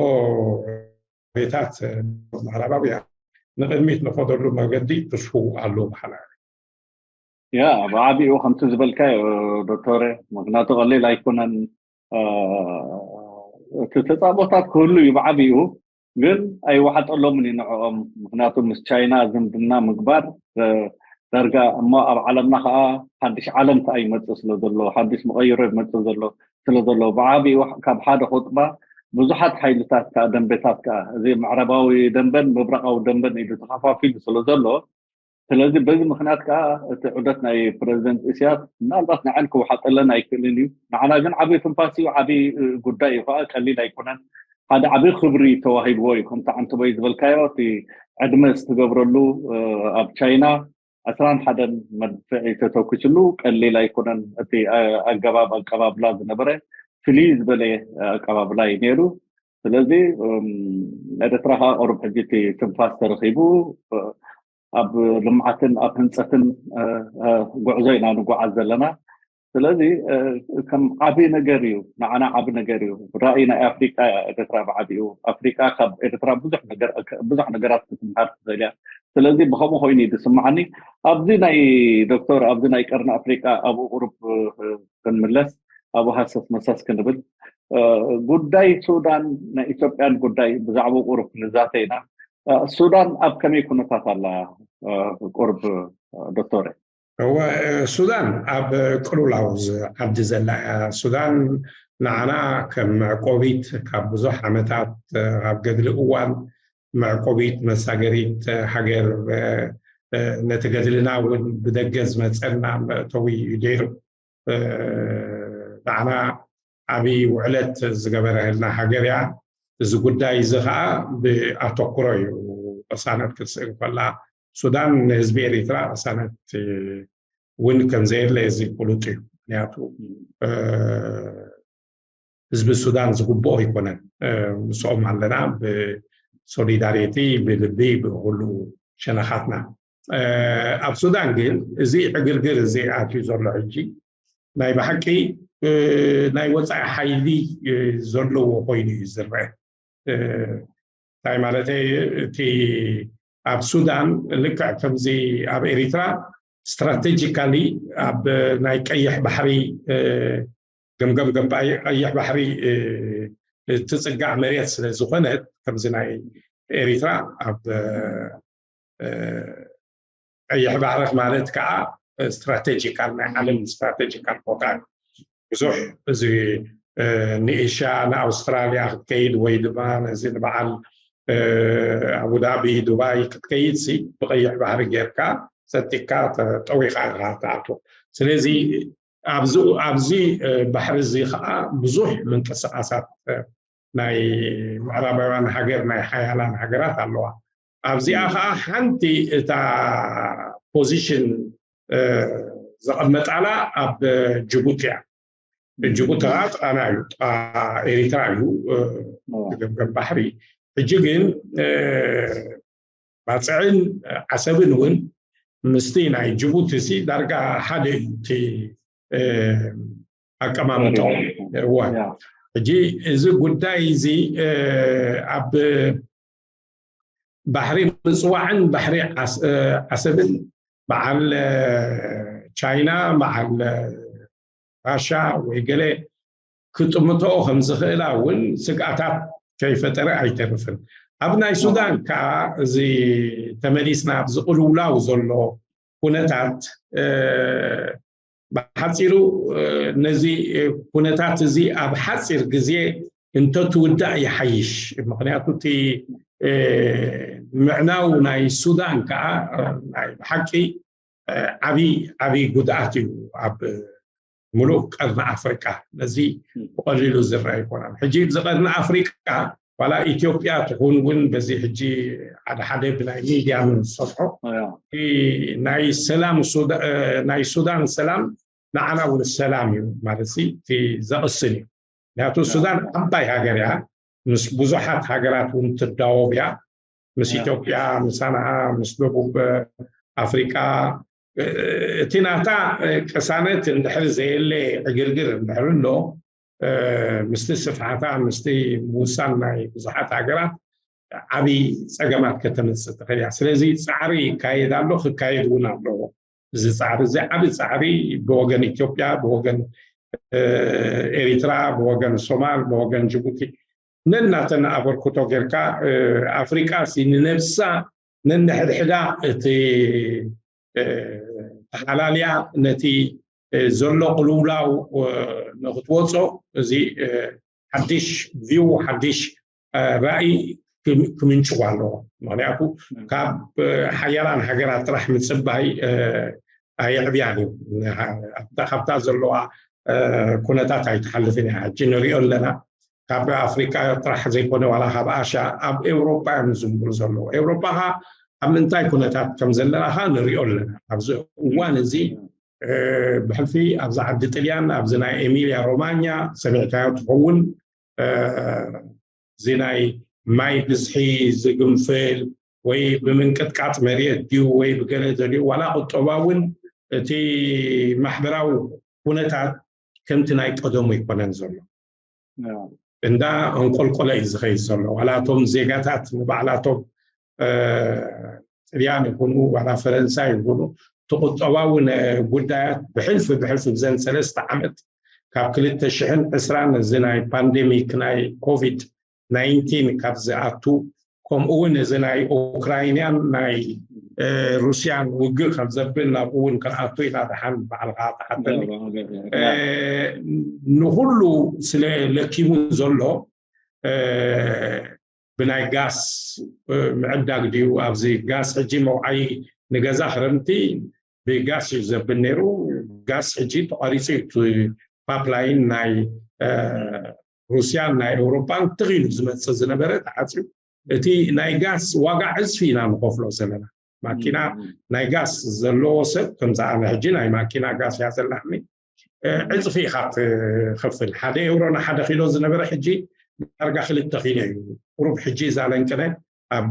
ቤታት ምዕራባውያን ንቕድሚት ንኸደሉ መገዲ ትስፉ ኣሎ በሓላ። ያ ብዓቢኡ ከምቲ ዝበልካዮ ዶክተረ፣ ምክንያቱ ቀሊል ኣይኮነን። እቲ ተፃቦታት ክህሉ እዩ ብዓቢኡ፣ ግን ኣይወሓጠሎምን እዩ ንዕኦም። ምክንያቱ ምስ ቻይና ዝምድና ምግባር ዳርጋ እሞ ኣብ ዓለምና ከዓ ሓድሽ ዓለም ከዓ ይመፅእ ስለ ዘሎ፣ ሓድሽ መቐይሮ ይመፅእ ዘሎ ስለ ዘሎ ብዓቢኡ ካብ ሓደ ቁጥባ ብዙሓት ሓይልታት ከዓ ደንበታት ከዓ እዚ ምዕራባዊ ደንበን ምብራቃዊ ደንበን ኢሉ ተኸፋፊሉ ስለ ዘሎ ስለዚ በዚ ምክንያት ከዓ እቲ ዑደት ናይ ፕረዚደንት እስያስ ምናልባት ንዐን ክወሓጠለን ኣይክእልን እዩ። ንዓና ግን ዓብዪ ትንፋስ እዩ፣ ዓብዪ ጉዳይ እዩ ከዓ ቀሊል ኣይኮነን። ሓደ ዓብዪ ክብሪ ተዋሂብዎ እዩ። ከምቲ ዓንተቦይ ዝበልካዮ እቲ ዕድመ ዝትገብረሉ ኣብ ቻይና ዕስራን ሓደን መድፍዒ ተተኩስሉ ቀሊል ኣይኮነን። እቲ ኣገባብ ኣቀባብላ ዝነበረ ፍልይ ዝበለ ኣቀባብላ እዩ ነይሩ። ስለዚ ኤርትራ ከዓ ቁሩብ ሕጂ እቲ ትንፋስ ተረኺቡ ኣብ ልምዓትን ኣብ ህንፀትን ጉዕዞ ኢና ንጓዓዝ ዘለና። ስለዚ ከም ዓብዪ ነገር እዩ፣ ንዓና ዓብዪ ነገር እዩ። ራእይ ናይ ኣፍሪቃ እያ ኤርትራ ብዓቢኡ። ኣፍሪቃ ካብ ኤርትራ ብዙሕ ነገር ብዙሕ ነገራት ክትምሃር ትኽእል እያ። ስለዚ ብከምኡ ኮይኑ እዩ ዝስማዓኒ። ኣብዚ ናይ ዶክተር ኣብዚ ናይ ቀርኒ ኣፍሪቃ ኣብኡ ቁሩብ ክንምለስ ኣብኡ ሃሰስ መሰስ ክንብል ጉዳይ ሱዳን ናይ ኢትዮጵያን ጉዳይ ብዛዕባ ቁሩብ ክንዛተ ኢና። ሱዳን ኣብ ከመይ ኩነታት ኣላ? ቁሩብ ዶክተር እወ ሱዳን ኣብ ቅሉላው ዓዲ ዘላ እያ። ሱዳን ንዓና ከም መዕቆቢት ካብ ብዙሕ ዓመታት ኣብ ገድሊ እዋን መዕቆቢት መሳገሪት ሃገር ነቲ ገድልና እውን ብደገ ዝመፀና መእተዊ እዩ ነይሩ። ንዓና ዓብዪ ውዕለት ዝገበረህልና ሃገር እያ። እዚ ጉዳይ እዚ ከዓ ብኣተኩሮ እዩ ቅሳነት ክትስእን ከላ። ሱዳን ንህዝቢ ኤሪትራ ቅሳነት እውን ከምዘየለ እዚ ፍሉጥ እዩ። ምክንያቱ ህዝቢ ሱዳን ዝግብኦ ኣይኮነን። ምስኦም ኣለና ብሶሊዳሪቲ ብልቢ ብኩሉ ሸነኻትና። ኣብ ሱዳን ግን እዚ ዕግርግር እዚ ኣትዩ ዘሎ ሕጂ ናይ ብሓቂ ናይ ወፃኢ ሓይሊ ዘለዎ ኮይኑ እዩ ዝረአ። እንታይ ማለተይ፣ እቲ ኣብ ሱዳን ልክዕ ከምዚ ኣብ ኤሪትራ ስትራቴጂካሊ ኣብ ናይ ቀይሕ ባሕሪ ገምገም ገምባ ቀይሕ ባሕሪ ትፅጋዕ መሬት ስለ ዝኾነት፣ ከምዚ ናይ ኤሪትራ ኣብ ቀይሕ ባሕሪ ማለት ከዓ ስትራቴጂካል ናይ ዓለም ስትራቴጂካል ቦታ እዩ። ብዙሕ እዚ ንኤሽያ ንኣውስትራሊያ ክትከይድ ወይ ድማ ነዚ ንበዓል ኣቡዳቢ ዱባይ ክትከይድ ሲ ብቀይሕ ባሕሪ ጌርካ ሰቲካ ጠዊካ ኢካ ትኣቱ። ስለዚ ኣብዚ ባሕሪ እዚ ከዓ ብዙሕ ምንቅስቃሳት ናይ ምዕራባውያን ሃገር ናይ ሓያላን ሃገራት ኣለዋ። ኣብዚኣ ከዓ ሓንቲ እታ ፖዚሽን ዘቐመጣላ ኣብ ጅቡቲ እያ። ጅቡቲ ከዓ ጥቃና እዩ፣ ጥቃ ኤሪትራ እዩ ገምገም ባሕሪ። ሕጂ ግን ባፅዕን ዓሰብን እውን ምስቲ ናይ ጅቡቲ ሲ ዳርጋ ሓደ እዩ እቲ ኣቀማምጦ። እዋ ሕጂ እዚ ጉዳይ እዚ ኣብ ባሕሪ ምፅዋዕን ባሕሪ ዓሰብን በዓል ቻይና በዓል ራሻ ወይ ገለ ክጥምቶ ከም ዝኽእላ እውን ስግኣታት ከይፈጠረ ኣይተርፍን። ኣብ ናይ ሱዳን ከዓ እዚ ተመሊስና ኣብዚ ቅልውላው ዘሎ ኩነታት ብሓፂሩ ነዚ ኩነታት እዚ ኣብ ሓፂር ግዜ እንተትውዳእ ይሓይሽ። ምክንያቱ እቲ ምዕናው ናይ ሱዳን ከዓ ናይ ብሓቂ ዓብይ ዓብይ ጉድኣት እዩ ኣብ ምሉእ ቀርኒ ኣፍሪቃ። ነዚ ብቐሊሉ ዝረአ ኣይኮነን። ሕጂ እዚ ቀርኒ ኣፍሪቃ ዋላ ኢትዮጵያ ትኹን እውን በዚ ሕጂ ሓደ ሓደ ብናይ ሚድያ ንሰምዖ ናይ ሰላም ናይ ሱዳን ሰላም ንዓና እውን ሰላም እዩ ማለት እቲ ዘቕስን እዩ። ምክንያቱ ሱዳን ዓባይ ሃገር እያ፣ ምስ ብዙሓት ሃገራት እውን ትዳወብ እያ፣ ምስ ኢትዮጵያ፣ ምስ ኣንዓ፣ ምስ ደቡብ ኣፍሪቃ። እቲ ናታ ቅሳነት እንድሕር ዘየለ ዕግርግር እንድሕር ኣሎ ምስቲ ስፍሓታ ምስቲ ምውሳን ናይ ብዙሓት ሃገራት ዓብዪ ፀገማት ከተምፅእ ትኽእል እያ። ስለዚ ፃዕሪ ይካየድ ኣሎ፣ ክካየድ እውን ኣለዎ። እዚ ፃዕሪ እዚ ዓብዪ ፃዕሪ ብወገን ኢትዮጵያ፣ ብወገን ኤሪትራ፣ ብወገን ሶማል፣ ብወገን ጅቡቲ ነናተን ኣበርክቶ ጌርካ ኣፍሪቃ ሲ ንነብሳ ነንሕድሕዳ እቲ ተሓላልያ ነቲ ዘሎ ቅልውላው ንክትወፆ እዚ ሓድሽ ቪው ሓድሽ ራእይ ክምንጭዋ ኣለዎ። ምክንያቱ ካብ ሓያላን ሃገራት ጥራሕ ምፅባይ ኣየዕብያን እዩ። ካብታ ዘለዋ ኩነታት ኣይትሓልፍን እያ። ሕጂ ንሪኦ ኣለና። ካብ ኣፍሪቃ ጥራሕ ዘይኮነ ዋላ ካብ ኣሻ ኣብ ኤውሮጳ እዮም ዝዝንብሩ ዘለዉ። ኤውሮጳ ኸ ኣብ ምንታይ ኩነታት ከም ዘለና ኸ ንሪኦ ኣለና። ኣብዚ እዋን እዚ ብሕልፊ ኣብዚ ዓዲ ጥልያን ኣብዚ ናይ ኤሚልያ ሮማኛ ሰሚዕካዮ ትኸውን እዚ ናይ ማይ ብዝሒ ዝግንፍል ወይ ብምንቅጥቃጥ መሬት ድዩ ወይ ብገለ ዘድዩ ዋላ ቁጠባ እውን እቲ ማሕበራዊ ኩነታት ከምቲ ናይ ቀደሙ ኣይኮነን ዘሎ። እንዳ እንቆልቆለ እዩ ዝኸይድ ዘሎ። ዋላ እቶም ዜጋታት ንባዕላቶም ጥልያን ይኹኑ ዋላ ፈረንሳይ ይኹኑ እቲ ቁጠባዊ ጉዳያት ብሕልፊ ብሕልፊ ብዘን ሰለስተ ዓመት ካብ ክልተ ሽሕን ዕስራን እዚ ናይ ፓንደሚክ ናይ ኮቪድ ናይንቲን ካብ ዝኣቱ ከምኡ እውን እዚ ናይ ኡክራይንያን ናይ ሩስያን ውግእ ከም ዘብል ናብኡ እውን ክንኣቱ ኢና። ደሓን ባዕልካ ተሓተኒ ንኩሉ ስለ ለኪሙ ዘሎ ብናይ ጋስ ምዕዳግ ድዩ? ኣብዚ ጋስ ሕጂ መውዓይ ንገዛ ክረምቲ ብጋስ እዩ ዘብል ነይሩ። ጋስ ሕጂ ተቋሪፁ እዩ። ፓፕላይን ናይ ሩስያን ናይ ኤውሮፓን ትኺሉ ዝመፅእ ዝነበረ ተዓፅዩ። እቲ ናይ ጋስ ዋጋ ዕፅፊ ኢና ንኸፍሎ ዘለና። ማኪና ናይ ጋስ ዘለዎ ሰብ ከምዚ ኣነ ሕጂ ናይ ማኪና ጋስ እያ ዘለኒ ዕፅፊ ኢኻ ትኸፍል። ሓደ ኤውሮ ንሓደ ኪሎ ዝነበረ ሕጂ ዳርጋ ክልተ ኪሎ እዩ። ቁሩብ ሕጂ እዛ ለንቅነ ኣብ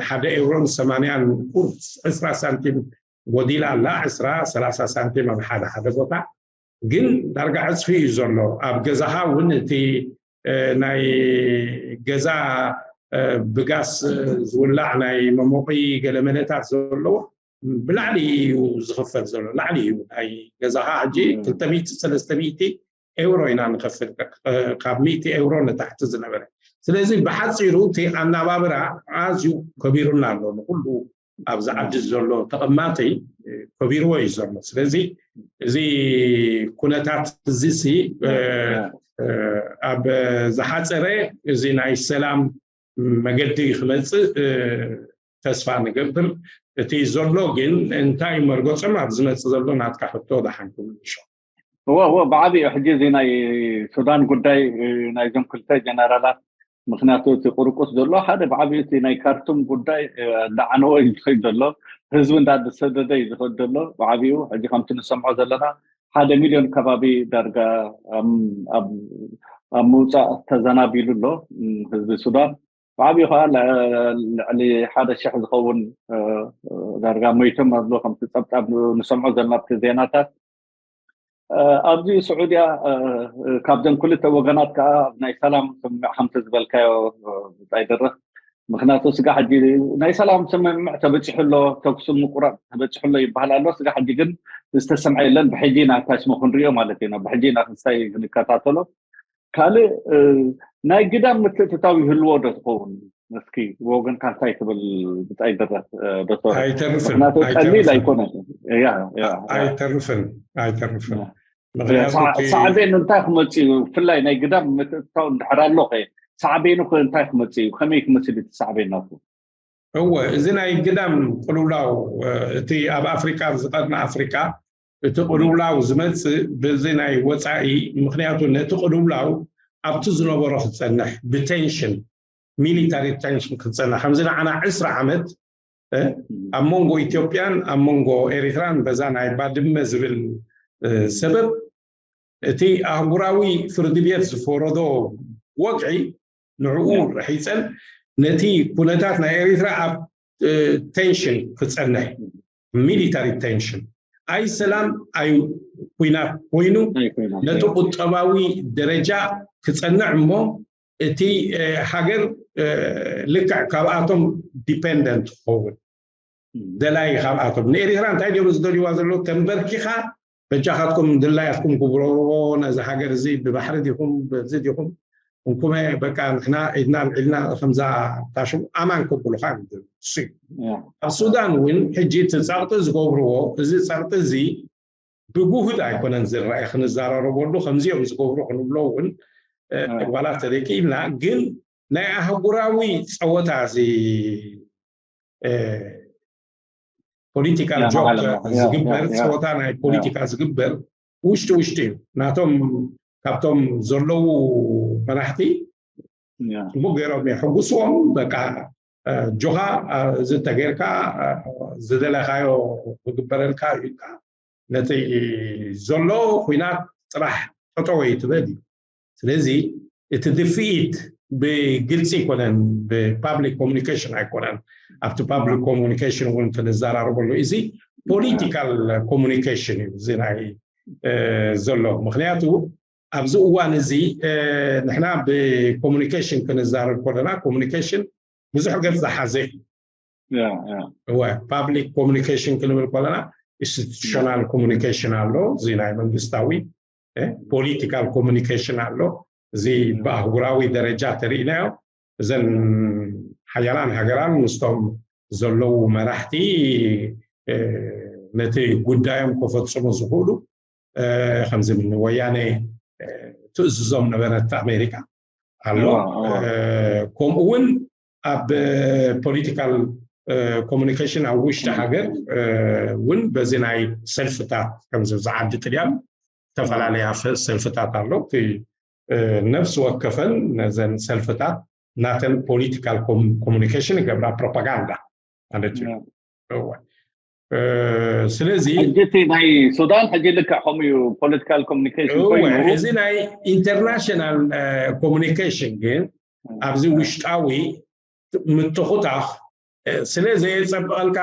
ሓደ ኤውሮን ሰማንያን ቁርስ ዕስራ ሳንቲም ጎዲላ ኣላ፣ ዕስራ ሰላሳ ሳንቲም ኣብ ሓደ ሓደ ቦታ። ግን ዳርጋ ዕፅፊ እዩ ዘሎ። ኣብ ገዛኻ እውን እቲ ናይ ገዛ ብጋስ ዝውላዕ ናይ መሞቒ ገለመለታት ዘለዎ ብላዕሊ እዩ ዝኽፈል ዘሎ። ላዕሊ እዩ ናይ ገዛኻ ሕጂ ክልተ ሚእቲ ሰለስተ ሚእቲ ኤውሮ ኢና ንኸፍል፣ ካብ ሚእቲ ኤውሮ ንታሕቲ ዝነበረ። ስለዚ ብሓፂሩ እቲ ኣናባብራ ኣዝዩ ከቢሩና ኣሎ። ንኩሉ ኣብዚ ዓዲ ዘሎ ተቐማጠይ ከቢርዎ እዩ ዘሎ። ስለዚ እዚ ኩነታት እዚሲ ኣብ ዝሓፀረ እዚ ናይ ሰላም መገዲ ክመፅእ ተስፋ ንገብር። እቲ ዘሎ ግን እንታይ መርገፆም ኣብ ዝመፅእ ዘሎ ናትካ ሕቶ ደሓን ክምልሾ። እወ እወ ብዓብዩ ሕጂ እዚ ናይ ሱዳን ጉዳይ ናይዞም ክልተ ጀነራላት ምክንያቱ እቲ ቁርቁስ ዘሎ ሓደ ብዓብዩ እቲ ናይ ካርቱም ጉዳይ እንዳዓነወ እዩ ዝኸይድ ዘሎ። ህዝቢ እንዳተሰደደ እዩ ዝኸይድ ዘሎ። ብዓብዩ ሕጂ ከምቲ ንሰምዖ ዘለና ሓደ ሚልዮን ከባቢ ዳርጋ ኣብ ምውፃእ ተዘናቢሉ ኣሎ ህዝቢ ሱዳን። ብዓብዩ ከዓ ልዕሊ ሓደ ሽሕ ዝኸውን ዳርጋ ሞይቶም ኣሎ ከምቲ ፀብፃብ ንሰምዖ ዘለና ኣብቲ ዜናታት። ኣብዚ ስዑድያ ካብዘን ክልተ ወገናት ከዓ ናይ ሰላም ስምምዕ ከምቲ ዝበልካዮ ብፃይ ደረስ ምክንያቱ ስጋ ሕጂ ናይ ሰላም ስምምዕ ተበፂሑ ኣሎ፣ ተኩሲ ምቁራፅ ተበፂሑ ኣሎ ይበሃል ኣሎ። ስጋ ሕጂ ግን ዝተሰምዐ የለን። ብሕጂ ኢና ታሽሞ ክንሪኦ ማለት ኢና። ብሕጂ ኢና ክሳይ ክንከታተሎ። ካልእ ናይ ግዳም ምትእትታው ይህልዎ ዶ ትኸውን? እስኪ ብወገንካ እንታይ ትብል ብፃይ ደረስ ዶክተር? ኣይተርፍን ምክንያቱ ቀሊል ኣይኮነን። ኣይተርፍን ኣይተርፍን ሳዕቤን እንታይ ክመፅእ እዩ? ብፍላይ ናይ ግዳም ምትእትታው እንድሕር ኣሎ ሳዕቤኑ እንታይ ክመፅእ እዩ? ከመይ ክመስል እቲ ሳዕቤን ናቱ? እወ፣ እዚ ናይ ግዳም ቅልውላው እቲ ኣብ ኣፍሪካ፣ ኣብ ዝቀርኒ ኣፍሪካ እቲ ቅልውላው ዝመፅእ በዚ ናይ ወፃኢ። ምክንያቱ ነቲ ቅልውላው ኣብቲ ዝነበሮ ክፀንሕ ብቴንሽን፣ ሚሊታሪ ቴንሽን ክፀንሕ ከምዚ ንዓና ዕስራ ዓመት ኣብ መንጎ ኢትዮጵያን ኣብ መንጎ ኤሪትራን በዛ ናይ ባድመ ዝብል ሰበብ እቲ ኣህጉራዊ ፍርዲ ቤት ዝፈረዶ ወግዒ ንዕኡ ረሒፀን ነቲ ኩነታት ናይ ኤሪትራ ኣብ ቴንሽን ክፀንሕ፣ ሚሊታሪ ቴንሽን፣ ኣይ ሰላም ኣይ ኩናት ኮይኑ ነቲ ቁጠባዊ ደረጃ ክፀንዕ እሞ እቲ ሃገር ልክዕ ካብኣቶም ዲፐንደንት ክኸውን ደላይ ካብኣቶም። ንኤሪትራ እንታይ ድዮም ዝደልይዋ ዘለዉ? ተንበርኪኻ በጃኻትኩም ድላያትኩም ግብርዎ ነዚ ሃገር እዚ ብባሕሪ ዲኹም በዚ ዲኹም እንኩመ በቃ ንሕና ኢድና ኣልዒልና ከምዛ ታሽሙ ኣማን ከብሉኻ እሱ ኣብ ሱዳን እውን ሕጂ እቲ ጸቕጢ ዝገብርዎ እዚ ጸቕጢ እዚ ብጉህድ ኣይኮነን ዝረአ ክንዘራረበሉ ከምዚኦም ዝገብሩ ክንብሎ እውን ዋላ ተደቂምና ግን ናይ ኣህጉራዊ ጸወታ እዚ ፖለቲካል ጆክ ዝግበር ጸወታ ናይ ፖለቲካ ዝግበር ውሽጢ ውሽጢ እዩ ናቶም ካብቶም ዘለዉ መራሕቲ ጽቡቅ ገይሮም የሕጉስዎም በቃ ጆኻ እዚ ተገይርካ ዝደለካዮ ክግበረልካ እዩ ኢልካ ነቲ ዘሎ ኩናት ጥራሕ ጠጠወ ትበል እዩ ስለዚ እቲ ድፍኢት ብግልፂ ኣይኮነን ብፓብሊክ ኮሙኒኬሽን ኣይኮነን ኣብቲ ፓብሊክ ኮሙኒኬሽን እውን ክንዘራረበሉ እዚ ፖለቲካል ኮሙኒኬሽን እዩ እዚ ናይ ዘሎ ምክንያቱ ኣብዚ እዋን እዚ ንሕና ብኮሙኒኬሽን ክንዛረብ ከለና ኮሙኒኬሽን ብዙሕ ገፅ ዝሓዘ እዩ ፓብሊክ ኮሙኒኬሽን ክንብል ከለና ኢንስቲቱሽናል ኮሙኒኬሽን ኣሎ እዚ ናይ መንግስታዊ ፖለቲካል ኮሙኒኬሽን ኣሎ እዚ ብኣህጉራዊ ደረጃ ተርእናዮ እዘን ሓያላን ሃገራን ምስቶም ዘለዉ መራሕቲ ነቲ ጉዳዮም ከፈፅሙ ዝኽእሉ ከምዚ ወያነ ትእዝዞም ነበረት ኣሜሪካ ኣሎ ከምኡ እውን ኣብ ፖለቲካል ኮሙኒኬሽን ኣብ ውሽጢ ሃገር እውን በዚ ናይ ሰልፍታት ከምዚ ዝዓዲ ጥልያን ዝተፈላለያ ሰልፍታት ኣሎ ነፍሲ ወከፈን ነዘን ሰልፍታት ናተን ፖለቲካል ኮሙኒኬሽን ይገብራ ፕሮፓጋንዳ ማለት እዩ ስለዚ ሕጂ ናይ ሱዳን ሕጂ ልክዕ ከምኡ እዩ ፖለቲካል ኮሙኒኬሽን ኮይኑ እዚ ናይ ኢንተርናሽናል ኮሙኒኬሽን ግን ኣብዚ ውሽጣዊ ምትኹታኽ ስለ ዘየፀብቐልካ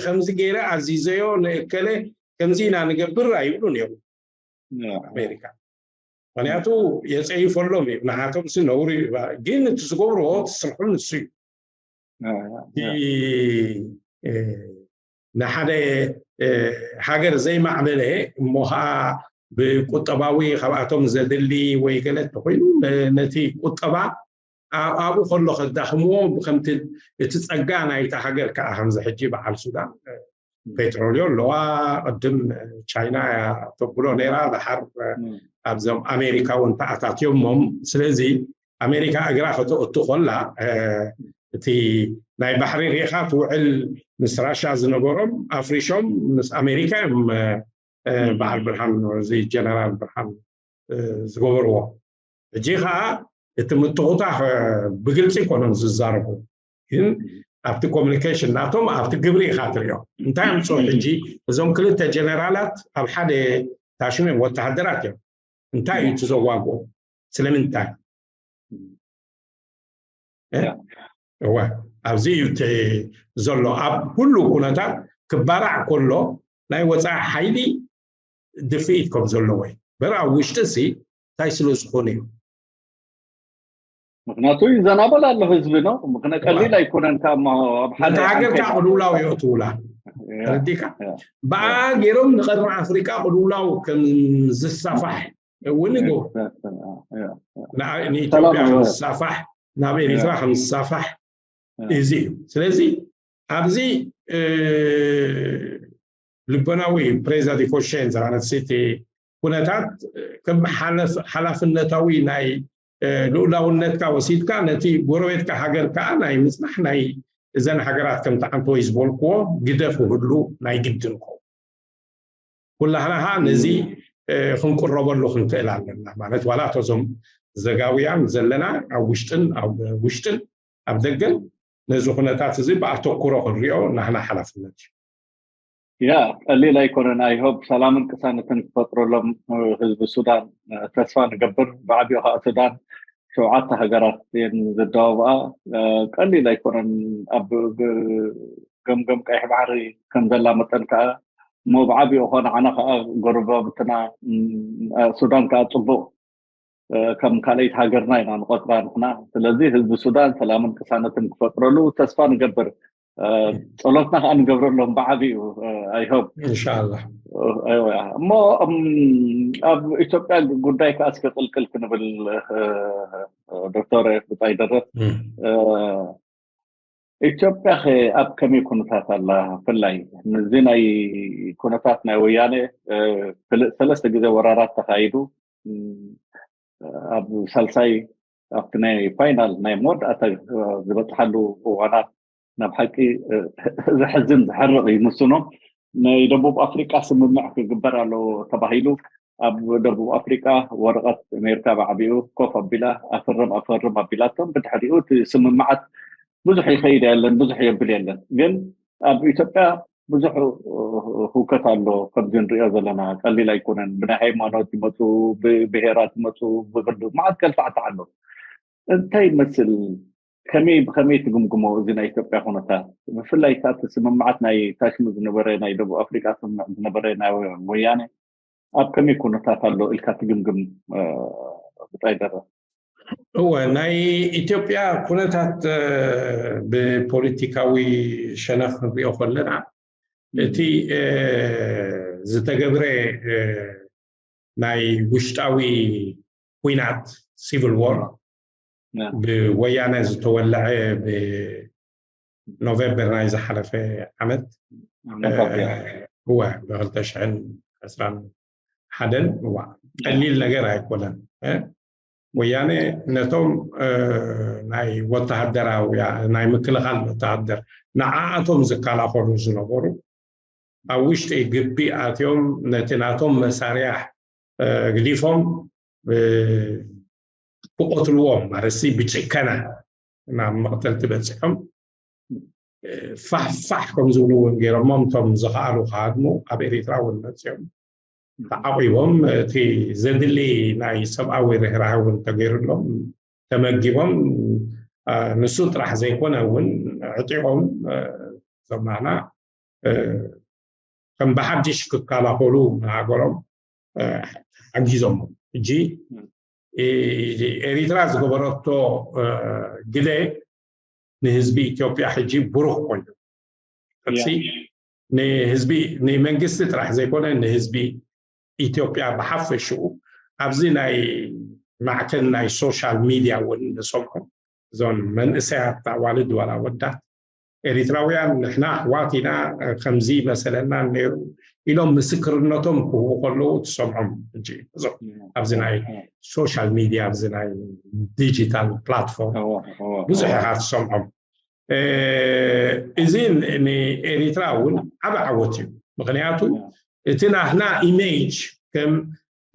ከምዚ ገይረ ኣዚዘዮ ንእከለ ከምዚ ኢና ንገብር ኣይብሉን እዮም ኣሜሪካ ምክንያቱ የፀይፈሎም እዩ። ንዓቶም ሲ ነውሪ እዩ። ግን እቲ ዝገብርዎ እቲ ስርሑ ንሱ እዩ። እቲ ንሓደ ሃገር ዘይማዕበለ እሞ ከዓ ብቁጠባዊ ካብኣቶም ዘድሊ ወይ ገለ እንተኮይኑ ነቲ ቁጠባ ኣብኡ ከሎ ከዳኽምዎ ብከምቲ እቲ ፀጋ ናይቲ ሃገር ከዓ ከምዚ ሕጂ በዓል ሱዳን ፔትሮልዮ ኣለዋ። ቅድም ቻይና እያ ተብሎ ነይራ። ድሓር ኣብዞም ኣሜሪካ እውን ተኣታትዮሞም። ስለዚ ኣሜሪካ እግራ ከተእቱ ከላ እቲ ናይ ባሕሪ ሪኢኻ ትውዕል ምስ ራሻ ዝነበሮም ኣፍሪሾም ምስ ኣሜሪካ እዮም በዓል ብርሃን እዚ ጀነራል ብርሃን ዝገበርዎ። ሕጂ ከዓ እቲ ምትኹታኽ ብግልፂ ይኮኖም ዝዛረቡ፣ ግን ኣብቲ ኮሚኒኬሽን ናቶም ኣብቲ ግብሪ ኢካ ትሪኦ። እንታይ ኣምፅኦ ሕጂ እዞም ክልተ ጀነራላት ኣብ ሓደ ታሽም እዮም ወተሃደራት እዮም። እንታይ እዩ እቲ ዘዋግኦም? ስለምንታይ? እወ ኣብዚ እዩ ዘሎ። ኣብ ኩሉ ኩነታት ክባራዕ ከሎ ናይ ወፃኢ ሓይሊ ድፍኢት ከም ዘለዎ እዩ። በር ኣብ ውሽጢ ሲ እንታይ ስለ ዝኾነ እዩ? ምክንያቱ ይዘናበል ኣሎ ህዝቢ ነው። ምክነ ቀሊል ኣይኮነን። ካብ ኣብ ሓደ ነቲ ሃገር ከዓ ቅልውላው የእትውላ። ተረዲካ? ብኣ ገይሮም ንቀርኒ ኣፍሪቃ ቅልውላው ከም ዝሳፋሕ እውን ይገብሩ። ንኢትዮጵያ ከም ዝሳፋሕ፣ ናብ ኤሪትራ ከም ዝሳፋሕ እዚ እዩ። ስለዚ ኣብዚ ልቦናዊ ፕሬዛ ዲኮሽን ዝባነት ሲቲ ኩነታት ከም ሓላፍነታዊ ናይ ልኡላውነትካ ወሲድካ ነቲ ጎረቤትካ ሃገር ከዓ ናይ ምፅናሕ ናይ እዘን ሃገራት ከም ተዓንተወይ ዝበልክዎ ግደፍ ውህሉ ናይ ግድን ከው ኩላህና ከዓ ነዚ ክንቅረበሉ ክንክእል ኣለና። ማለት ዋላ እቶዞም ዘጋውያን ዘለና ኣብ ውሽጥን ኣብ ውሽጥን ኣብ ደገን ነዚ ኩነታት እዚ ብኣተኩሮ ክንሪኦ ናህና ሓላፍነት እዩ። ያ ቀሊል ኣይኮነን። ኣይሆብ ሰላምን ቅሳነትን ክፈጥረሎም ህዝቢ ሱዳን ተስፋ ንገብር። ብዓቢኡ ከዓ ሱዳን ሸውዓተ ሃገራት እየን ዘደባብኣ። ቀሊል ኣይኮነን። ኣብ ገምገም ቀይሕ ባሕሪ ከም ዘላ መጠን ከዓ እሞ ብዓቢኡ ከ ንዓና ከዓ ጎረባብትና ሱዳን ከዓ ፅቡቅ ከም ካልኣይቲ ሃገርና ኢና ንቆፅራ ንሕና። ስለዚ ህዝቢ ሱዳን ሰላምን ቅሳነትን ክፈጥረሉ ተስፋ ንገብር። ፀሎትና ከዓ ንገብረሎም ብዓቢኡ። ኣይሆብ ኢንሻላህ። እሞ ኣብ ኢትዮጵያ ጉዳይ ከዓ እስከ ቅልቅል ክንብል ዶክተር ብፃይ ደረስ ኢትዮጵያ ከ ኣብ ከመይ ኩነታት ኣላ? ብፍላይ ምስዚ ናይ ኩነታት ናይ ወያነ ሰለስተ ግዜ ወራራት ተኻይዱ ኣብ ሳልሳይ ኣብቲ ናይ ፋይናል ናይ መወዳእታ ዝበፅሓሉ እዋናት ናብ ሓቂ ዘሕዝን ዝሕርቕ ይምስኖ። ናይ ደቡብ ኣፍሪቃ ስምምዕ ክግበር ኣለዎ ተባሂሉ ኣብ ደቡብ ኣፍሪቃ ወረቐት ኣሜሪካ ብዓቢኡ ኮፍ ኣቢላ ኣፍርም ኣፈርም ኣቢላቶም ብድሕሪኡ እቲ ስምምዓት ብዙሕ ይኸይድ የለን፣ ብዙሕ የብል የለን። ግን ኣብ ኢትዮጵያ ብዙሕ ህውከት ኣሎ። ከምዚ ንሪኦ ዘለና ቀሊል ኣይኮነን። ብናይ ሃይማኖት ይመፁ፣ ብብሄራት ይመፁ፣ ብክልል መዓት ገልፋዕታ ኣሎ። እንታይ ይመስል? ከመይ ብከመይ ትግምግሞ እዚ ናይ ኢትዮጵያ ኩነታት? ብፍላይ እቲ ስምምዓት ናይ ታሽሙ ዝነበረ ናይ ደቡብ ኣፍሪቃ ስምምዕ ዝነበረ ናይ ወያነ ኣብ ከመይ ኩነታት ኣሎ ኢልካ ትግምግም? ብጣይ ደረ እወ ናይ ኢትዮጵያ ኩነታት ብፖለቲካዊ ሸነኽ ክንሪኦ ከለና እቲ ዝተገብረ ናይ ውሽጣዊ ኩናት ሲቪል ዎር ብወያነ ዝተወለዐ ብኖቬምበር ናይ ዝሓለፈ ዓመት እወ ብክልተ ሽሕን ዕስራን ሓደን እዋ ቀሊል ነገር ኣይኮነን። ወያነ ነቶም ናይ ወተሃደራዊ ናይ ምክልኻል ወተሃደር ንዓኣቶም ዝከላኸሉ ዝነበሩ ኣብ ውሽጢ ግቢ ኣትዮም ነቲ ናቶም መሳርያ ግዲፎም ክቆትልዎም ማለት ሲ ብጭከና ናብ መቕተልቲ በፂሖም ፋሕፋሕ ከም ዝብሉ እውን ገይሮሞም እቶም ዝኸኣሉ ክሃድሙ ኣብ ኤሪትራ እውን መፅኦም ተዓቂቦም እቲ ዘድሊ ናይ ሰብኣዊ ርህራህ እውን ተገይሩሎም ተመጊቦም ንሱ ጥራሕ ዘይኮነ እውን ዕጢቆም ዘማና ከም ብሓድሽ ክከላኸሉ ንሃገሮም ሓጊዞም ሕጂ ኤሪትራ ዝገበረቶ ግደ ንህዝቢ ኢትዮጵያ ሕጂ ብሩኽ ኮይኑ ቅርሲ ንህዝቢ ንመንግስቲ ጥራሕ ዘይኮነ ንህዝቢ ኢትዮጵያ ብሓፈሽኡ ኣብዚ ናይ ማዕከን ናይ ሶሻል ሚድያ እውን ንሰምዖ እዞን መንእሰያት ኣዋልድ ዋላ ወዳት ኤሪትራውያን ንሕና ኣሕዋት ኢና ከምዚ መሰለና ነይሩ ኢሎም ምስክርነቶም ክህቡ ከለዉ ትሰምዖም ሕጂ እዞም ኣብዚ ናይ ሶሻል ሚድያ ኣብዚ ናይ ዲጂታል ፕላትፎርም ብዙሕ ኢኻ ትሰምዖም። እዚ ንኤሪትራ እውን ዓብ ዓወት እዩ። ምክንያቱ እቲ ናህና ኢሜጅ ከም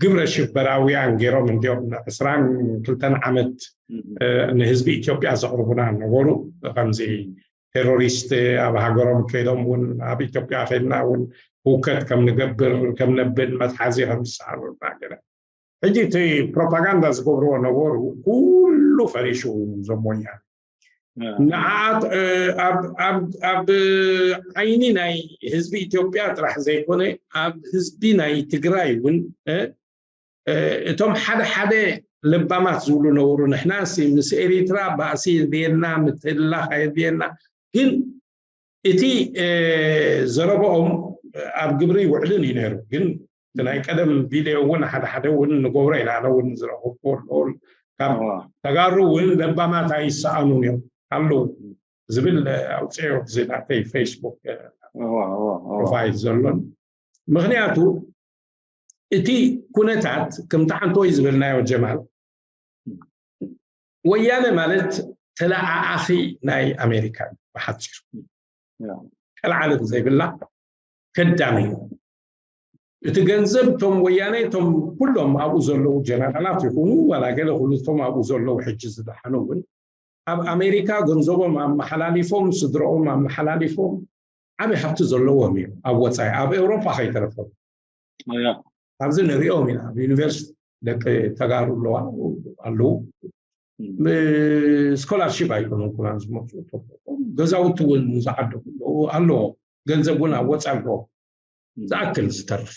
ግብረ ሽበራውያን ገይሮም እንዲኦም ዕስራን ክልተን ዓመት ንህዝቢ ኢትዮጵያ ዘቕርቡና ነበሩ። ከምዚ ቴሮሪስት ኣብ ሃገሮም ከይዶም እውን ኣብ ኢትዮጵያ ከይድና እውን ህውከት ከም ንገብር ከም ነብል መትሓዚ ከም ዝሰኣኑና ገለ ሕጂ እቲ ፕሮፓጋንዳ ዝገብርዎ ነበሩ ኩሉ ፈሪሹ። ዞም ወያነ ንዓት ኣብ ዓይኒ ናይ ህዝቢ ኢትዮጵያ ጥራሕ ዘይኮነ ኣብ ህዝቢ ናይ ትግራይ እውን እቶም ሓደ ሓደ ለባማት ዝብሉ ነበሩ። ንሕናሲ ምስ ኤሪትራ ባእሲ የድልየና፣ ምትህልላኽ ኣየድልየና። ግን እቲ ዘረብኦም ኣብ ግብሪ ይውዕልን እዩ ነይሩ። ግን እቲ ናይ ቀደም ቪድዮ እውን ሓደ ሓደ እውን ንገብሮ ኢና፣ ኣነ እውን ዝረኸብኩ ኣለዉ። ካብ ተጋሩ እውን ለባማት ኣይሰኣኑን እዮም ኣለዉ ዝብል ኣውፅኦ እዚ ናተይ ፌስቡክ ፕሮፋይል ዘሎን። ምክንያቱ እቲ ኩነታት ከምቲ ዓንተወይ ዝበልናዮ ጀማል ወያነ ማለት ተለኣኣኺ ናይ ኣሜሪካ እዩ ብሓፂሩ። ቀልዓለም ዘይብላ ከዳሚ እዩ። እቲ ገንዘብ እቶም ወያነ እቶም ኩሎም ኣብኡ ዘለዉ ጀነራላት ይኹኑ ዋላ ገለ ኩሉቶም ኣብኡ ዘለዉ ሕጂ ዝደሓኑ እውን ኣብ ኣሜሪካ ገንዘቦም ኣመሓላሊፎም ስድረኦም ኣመሓላሊፎም ዓብዪ ሃብቲ ዘለዎም እዩ። ኣብ ወፃኢ ኣብ ኤውሮፓ ከይተረፈ ኣብዚ ንሪኦም ኢና ኣብ ዩኒቨርሲቲ ደቂ ተጋሩ ኣለዋ ኣለዉ። ስኮላርሽፕ ኣይኮኑን ኩና ዝመፁ ገዛውቲ እውን ዝዓደጉ ኣለዎ። ገንዘብ እውን ኣብ ወፃ ኣለዎ ዝኣክል ዝተርፍ።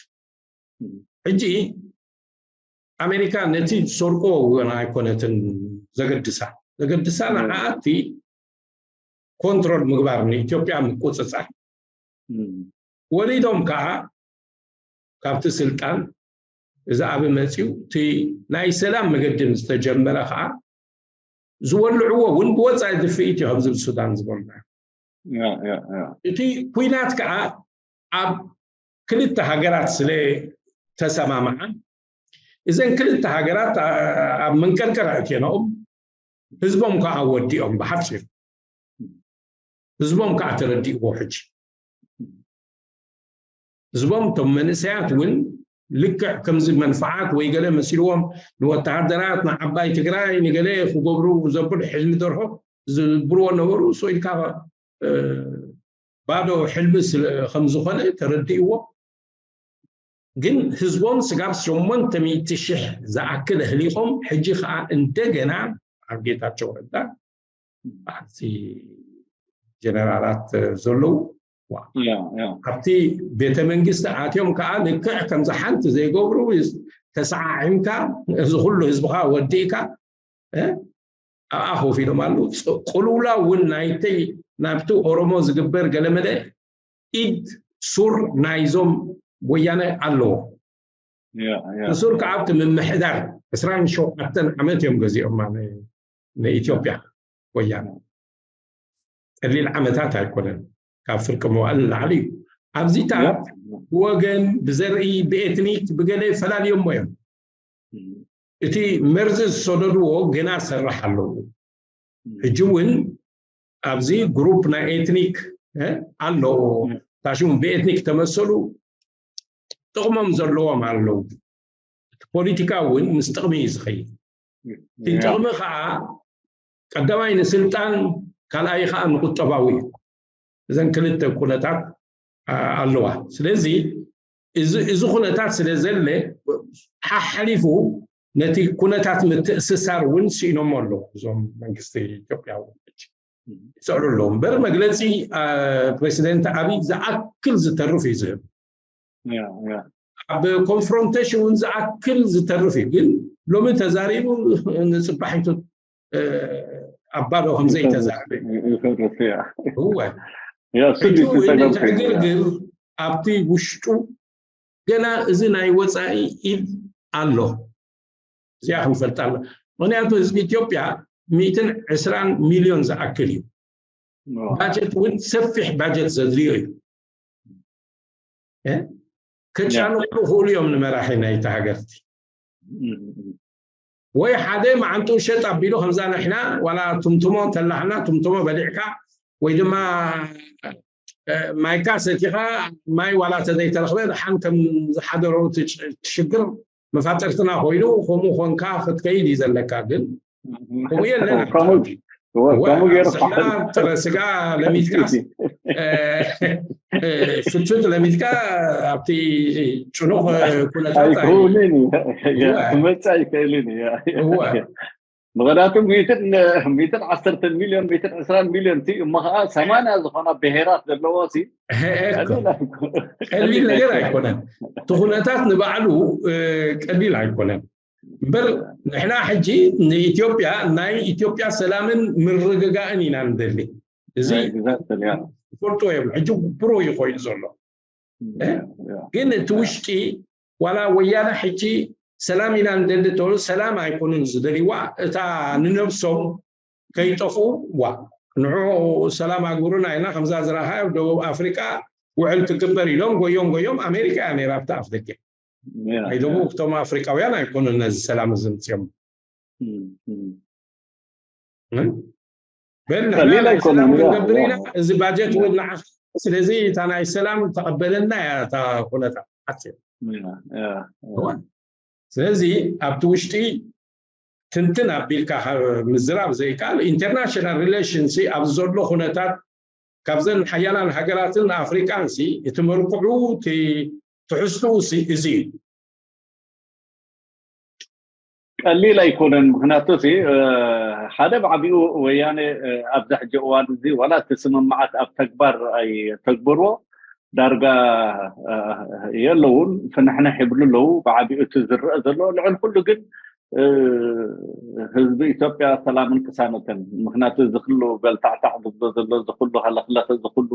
ሕጂ ኣሜሪካ ነቲ ዝሰርቆ እውን ኣይኮነትን ዘገድሳ። ዘገድሳ ንዓኣቲ ኮንትሮል ምግባር ንኢትዮጵያ ምቁፅፃር። ወሪዶም ከዓ ካብቲ ስልጣን እዚ ኣብ መፅኡ እቲ ናይ ሰላም መገዲ ዝተጀመረ ከዓ ዝወልዕዎ እውን ብወፃኢ ድፍኢት እዩ ከም ዝብል ሱዳን ዝበልና። እቲ ኩናት ከዓ ኣብ ክልተ ሃገራት ስለ ተሰማማዓ እዘን ክልተ ሃገራት ኣብ መንቀርቀር ኣእትየንኦም ህዝቦም ከዓ ወዲኦም ብሓፂሩ ህዝቦም ከዓ ተረዲእዎ። ሕጂ ህዝቦም እቶም መንእሰያት እውን ልክዕ ከምዚ መንፍዓት ወይ ገለ መሲልዎም ንወተሃደራት ንዓባይ ትግራይ ንገለ ክገብሩ ዘብል ሕልሚ ደርሆ ዝብልዎ ነበሩ። ሶ ኢልካ ባዶ ሕልሚ ከምዝኾነ ተረዲእዎ። ግን ህዝቦም ስጋብ ሸሞንተ ሚእቲ ሽሕ ዝኣክል ኣህሊቖም ሕጂ ከዓ እንደገና ኣብ ጌታቸው ረዳ ኣብዚ ጀነራላት ዘለዉ ኣብቲ ቤተ መንግስቲ ኣትዮም ከዓ ልክዕ ከምዚ ሓንቲ ዘይገብሩ ተሰዓዒምካ እዚ ኩሉ ህዝብካ ወዲእካ ኣብኣ ኮፍ ኢሎም ኣለዉ። ቅልውላው እውን ናይተይ ናብቲ ኦሮሞ ዝግበር ገለመለ ኢድ ሱር ናይዞም ወያነ ኣለዎ። ሱር ከዓ ኣብቲ ምምሕዳር ዕስራን ሸውዓተን ዓመት እዮም ገዚኦማ ንኢትዮጵያ ወያነ። ቀሊል ዓመታት ኣይኮነን። ካብ ፍርቂ መዋእል ንላዕሊ እዩ። ኣብዚታት ብወገን ብዘርኢ ብኤትኒክ ብገለ ፈላልዮሞ እዮም። እቲ መርዚ ዝሰደድዎ ገና ሰርሕ ኣለዉ። ሕጂ እውን ኣብዚ ግሩፕ ናይ ኤትኒክ ኣለዎ ታሽሙ ብኤትኒክ ተመሰሉ ጥቕሞም ዘለዎም ኣለዉ። እቲ ፖለቲካ እውን ምስ ጥቕሚ እዩ ዝኸይድ። እቲ ጥቕሚ ከዓ ቀዳማይ ንስልጣን ካልኣይ ከዓ ንቁጠባዊ እዩ። እዘን ክልተ ኩነታት ኣለዋ። ስለዚ እዚ ኩነታት ስለ ዘለ ሓሓሊፉ ነቲ ኩነታት ምትእስሳር እውን ስኢኖሞ ኣለዉ። እዞም መንግስቲ ኢትዮጵያ እውን ይስዕሩ ኣለዉ እምበር መግለፂ ፕሬዚደንት ኣብይ ዝኣክል ዝተርፍ እዩ ዝህብ። ኣብ ኮንፍሮንቴሽን እውን ዝኣክል ዝተርፍ እዩ። ግን ሎሚ ተዛሪቡ ንፅባሒቱ ኣብ ባዶ ከም ዘይተዛረበ እወ ሕጂ ወይ ነቲ ዕግርግር ኣብቲ ውሽጡ ገና እዚ ናይ ወፃኢ ኢድ ኣሎ። እዚኣ ክንፈልጣ ኣሎ። ምክንያቱ ህዝቢ ኢትዮጵያ ሚእትን ዕስራን ሚልዮን ዝኣክል እዩ። ባጀት እውን ሰፊሕ ባጀት ዘድልዮ እዩ። ከጫኑ ክኽእሉ እዮም ንመራሒ ናይቲ ሃገርቲ። ወይ ሓደ መዓንጡ ሸጥ ኣቢሉ ከምዛ ንሕና ዋላ ትምትሞ ተላሕና ትምትሞ በሊዕካ ወይ ድማ ማይካ ሰቲኻ ማይ ዋላ ተዘይተረኽበ ደሓን ከም ዝሓደሮ ትሽግር መፋጠርትና ኮይኑ ከምኡ ኮንካ ክትከይድ እዩ ዘለካ። ግን ከምኡ የለን። ከምኡ ገይሩ ጥረ ስጋ ለሚትካ ፍትፍት ለሚትካ ኣብቲ ጭኑቕ ኩነታት ኣይክውንን ክመፅእ ኣይክእልን እዩ። ምክንያቱ ሚትን ሚትን ዓሰርተ ሚልዮን ሚትን ዕስራን ሚልዮን እቲ እሞ ከዓ ሰማንያ ዝኾና ብሄራት ዘለዎ ሲ ቀሊል ነገር ኣይኮነን። እቲ ኩነታት ንባዕሉ ቀሊል ኣይኮነን። እምበር ንሕና ሕጂ ንኢትዮጵያ ናይ ኢትዮጵያ ሰላምን ምርግጋእን ኢና ንደሊ። እዚ ፈልጦ እዮም ሕጂ ብሮ ይኮይኑ ዘሎ። ግን እቲ ውሽጢ ዋላ ወያነ ሕጂ ሰላም ኢና ንደሊ ተብሎ ሰላም ኣይኮኑን ዝደልይዋ እታ ንነብሶም ከይጠፍኡ ዋ ንዑ ሰላም ኣግብሩና ኢና ከምዛ ዝረኣኻዮ ደቡብ ኣፍሪቃ ውዕል ትግበር ኢሎም ጎዮም ጎዮም ኣሜሪካ እያ ነይራ ኣብቲ ኣፍደገ ናይ ደቡብ እቶም ኣፍሪቃውያን ኣይኮኑን ነዚ ሰላም እዚ ምፅኦም በል ንሕና ናይ ሰላም ክንገብር ኢና እዚ ባጀት እውን ንዓኻ ስለዚ እታ ናይ ሰላም ተቐበለና እያ እታ ኩነታት ሓፂር ስለዚ ኣብቲ ውሽጢ ትንትን ኣቢልካ ምዝራብ ዘይከኣል ኢንተርናሽናል ሪሌሽንስ ኣብ ዘሎ ኩነታት ካብዘን ሓያላን ሃገራትን ኣፍሪቃን እቲ መልክዑ ትሕዝትኡ እዚ እዩ። ቀሊል ኣይኮነን። ምክንያቱ ሓደ ብዓቢኡ ወያነ ኣብዚ ሕጂ እዋን እዚ ዋላ እቲ ስምምዓት ኣብ ተግባር ኣይተግብርዎ ዳርጋ የለውን። ፍንሕንሕ ይብሉ ኣለዉ። ብዓቢኡ እቲ ዝረአ ዘሎ ልዕል ኩሉ ግን ህዝቢ ኢትዮጵያ ሰላምን ቅሳነትን ምክንያቱ እዚ ኩሉ በልታዕታዕ ዝብሎ ዘሎ እዚ ኩሉ ሃለክለክ እዚ ኩሉ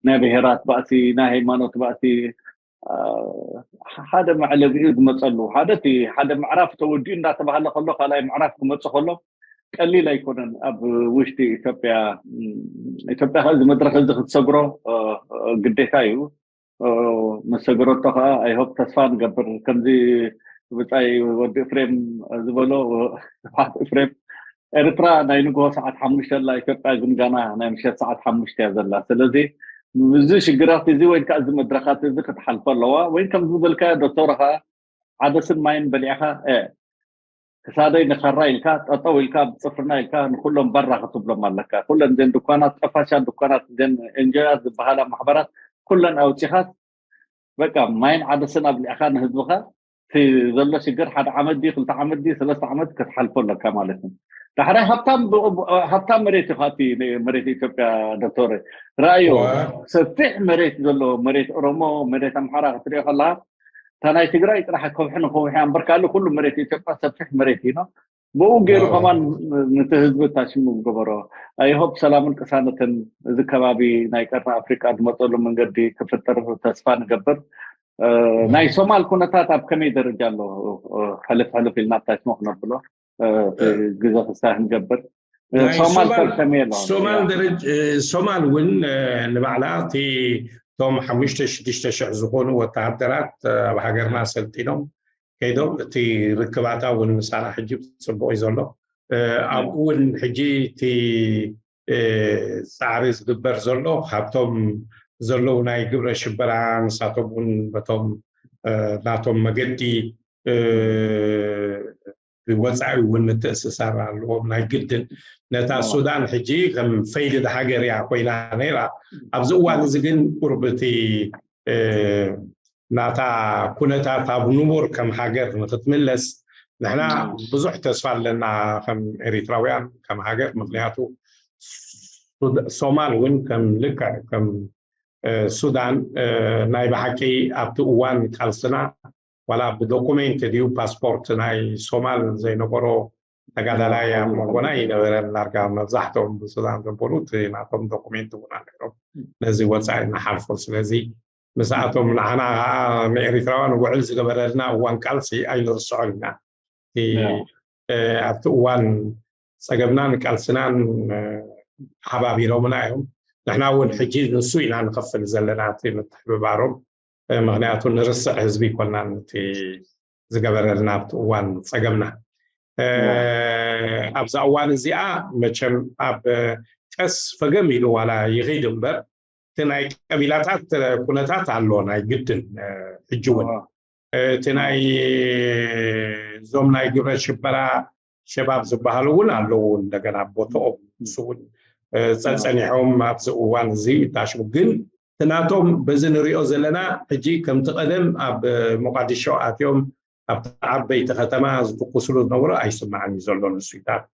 ናይ ብሄራት ባእሲ ናይ ሃይማኖት ባእሲ ሓደ መዕለቢኡ ዝመፀሉ ሓደ እቲ ሓደ ምዕራፍ ተወዲኡ እንዳተባሃለ ከሎ ካልኣይ ምዕራፍ ክመፅእ ከሎ ቀሊል ኣይኮነን። ኣብ ውሽጢ ኢትዮጵያ ኢትዮጵያ እዚ መድረክ እዚ ክትሰግሮ ግዴታ እዩ። መሰግረቶ ከዓ ኣይሆፕ ተስፋ ንገብር ከምዚ ብፃይ ወዲ እፍሬም ዝበሎ ስብሓት እፍሬም ኤርትራ ናይ ንግሆ ሰዓት ሓሙሽተ ኣላ ኢትዮጵያ ግን ጋና ናይ ምሸት ሰዓት ሓሙሽተ እያ ዘላ ስለዚ እዚ ሽግራት እዚ ወይ ከዓ እዚ መድረካት እዚ ክትሓልፎ ኣለዋ ወይ ከም ዝበልካዮ ዶክተር ከዓ ዓደስን ማይን በሊዕካ ክሳደይ ንኸራ ኢልካ ጠጠው ኢልካ ብፅፍርና ኢልካ ንኩሎም በራ ክትብሎም ኣለካ ኩለን ዘን ድኳናት ጠፋሻ ድኳናት ዘን ኤንጆያት ዝበሃላ ማሕበራት ኩለን ኣውፂኻት በቃ ማይን ዓደስን ኣብሊዕካ ንህዝብካ እቲ ዘሎ ሽግር ሓደ ዓመት ድዩ ክልተ ዓመት ድዩ ሰለስተ ዓመት ክትሓልፎ ኣለካ ማለት እዩ። ዳሕራይ ሃብታም ብኡ- ሃብታም መሬት እዩ ካብቲ መሬት ኢትዮጵያ ዶክተር ራእዮ ዋ። ሰፊሕ መሬት ዘለዎ መሬት ኦሮሞ መሬት ኣምሓራ ክትሪኦ ከለካ እታ ናይ ትግራይ ጥራሕ ከውሒ ንከውሒ ኣንበርካሉ ኩሉ መሬት ኢትዮጵያ ሰፊሕ መሬት እዩ ነው ብኡ ገይሩ ዋ። ከማን ነቲ ህዝቢ ታሽሙ ዝገበሮ ኣይሆፕ ሰላምን ቅሳነትን እዚ ከባቢ ናይ ቀርኒ ኣፍሪቃ ዝመፀሉ መንገዲ ክፍጥር ተስፋ ንገብር ናይ ሶማል ኩነታት ኣብ ከመይ ደረጃ ኣሎ ሕልፍ ሕልፍ ኢልና ኣብታች ሞ ክነብሎ ግዘ ክሳ ክንገብር ሶማል ሰብ ከመይ ኣሎ ሶማል ደረጃ ሶማል እውን ንባዕላ እቲ እቶም ሓሙሽተ ሽዱሽተ ሽሕ ዝኾኑ ወተሃደራት ኣብ ሃገርና ሰልጢኖም ከይዶም እቲ ርክባታ እውን ምሳና ሕጂ ፅቡቅ እዩ ዘሎ ኣብኡ እውን ሕጂ እቲ ፃዕሪ ዝግበር ዘሎ ካብቶም ዘለዉ ናይ ግብረ ሽበራ ንሳቶም እውን በቶም ናቶም መገዲ ወፃኢ እውን ምትእስሳር ኣለዎም ናይ ግድን ነታ ሱዳን ሕጂ ከም ፈይልድ ሃገር እያ ኮይና ነይራ ኣብዚ እዋን እዚ ግን ቁርብቲ ናታ ኩነታት ኣብ ንቡር ከም ሃገር ንክትምለስ ንሕና ብዙሕ ተስፋ ኣለና ከም ኤሪትራውያን ከም ሃገር ምክንያቱ ሶማል እውን ከም ልክዕ ከም ሱዳን ናይ ብሓቂ ኣብቲ እዋን ቃልስና ዋላ ብዶኩሜንት ድዩ ፓስፖርት ናይ ሶማል ዘይነበሮ ተጋዳላይ ኣብ መንጎና ይነበረን። ዳርጋ መብዛሕትኦም ብሱዳን ዘበሉ እቲ ናቶም ዶኩሜንት እውን ነይሮም። ነዚ ወፃኢ ንሓልፎ። ስለዚ ምስኣቶም ንዓና ከዓ ንኤሪትራውያን ውዕል ዝገበረልና እዋን ቃልሲ ኣይንርስዖን ኢና። ኣብቲ እዋን ፀገምናን ቃልስናን ሓባቢሮምና እዮም። ንሕና እውን ሕጂ ንሱ ኢና ንኸፍል ዘለና እቲ ምትሕብባሮም። ምክንያቱ ንርስዕ ህዝቢ ይኮናን እቲ ዝገበረልና ኣብቲ እዋን ፀገምና። ኣብዛ እዋን እዚኣ መቸም ኣብ ቀስ ፈገም ኢሉ ዋላ ይኽድ እምበር እቲ ናይ ቀቢላታት ኩነታት ኣሎ ናይ ግድን። ሕጂ እውን እቲ ናይ እዞም ናይ ግብረ ሽበራ ሸባብ ዝበሃሉ እውን ኣለዉ። እንደገና ቦትኦም ንሱ እውን ፀፀኒሖም ኣብዚ እዋን እዚ ይታሽሙ። ግን እቲ ናቶም በዚ ንሪኦ ዘለና ሕጂ ከምቲ ቀደም ኣብ ሞቃዲሾ ኣትዮም ኣብቲ ዓበይቲ ከተማ ዝትኩስሉ ዝነበሩ ኣይስማዕን እዩ ዘሎ። ንሱታት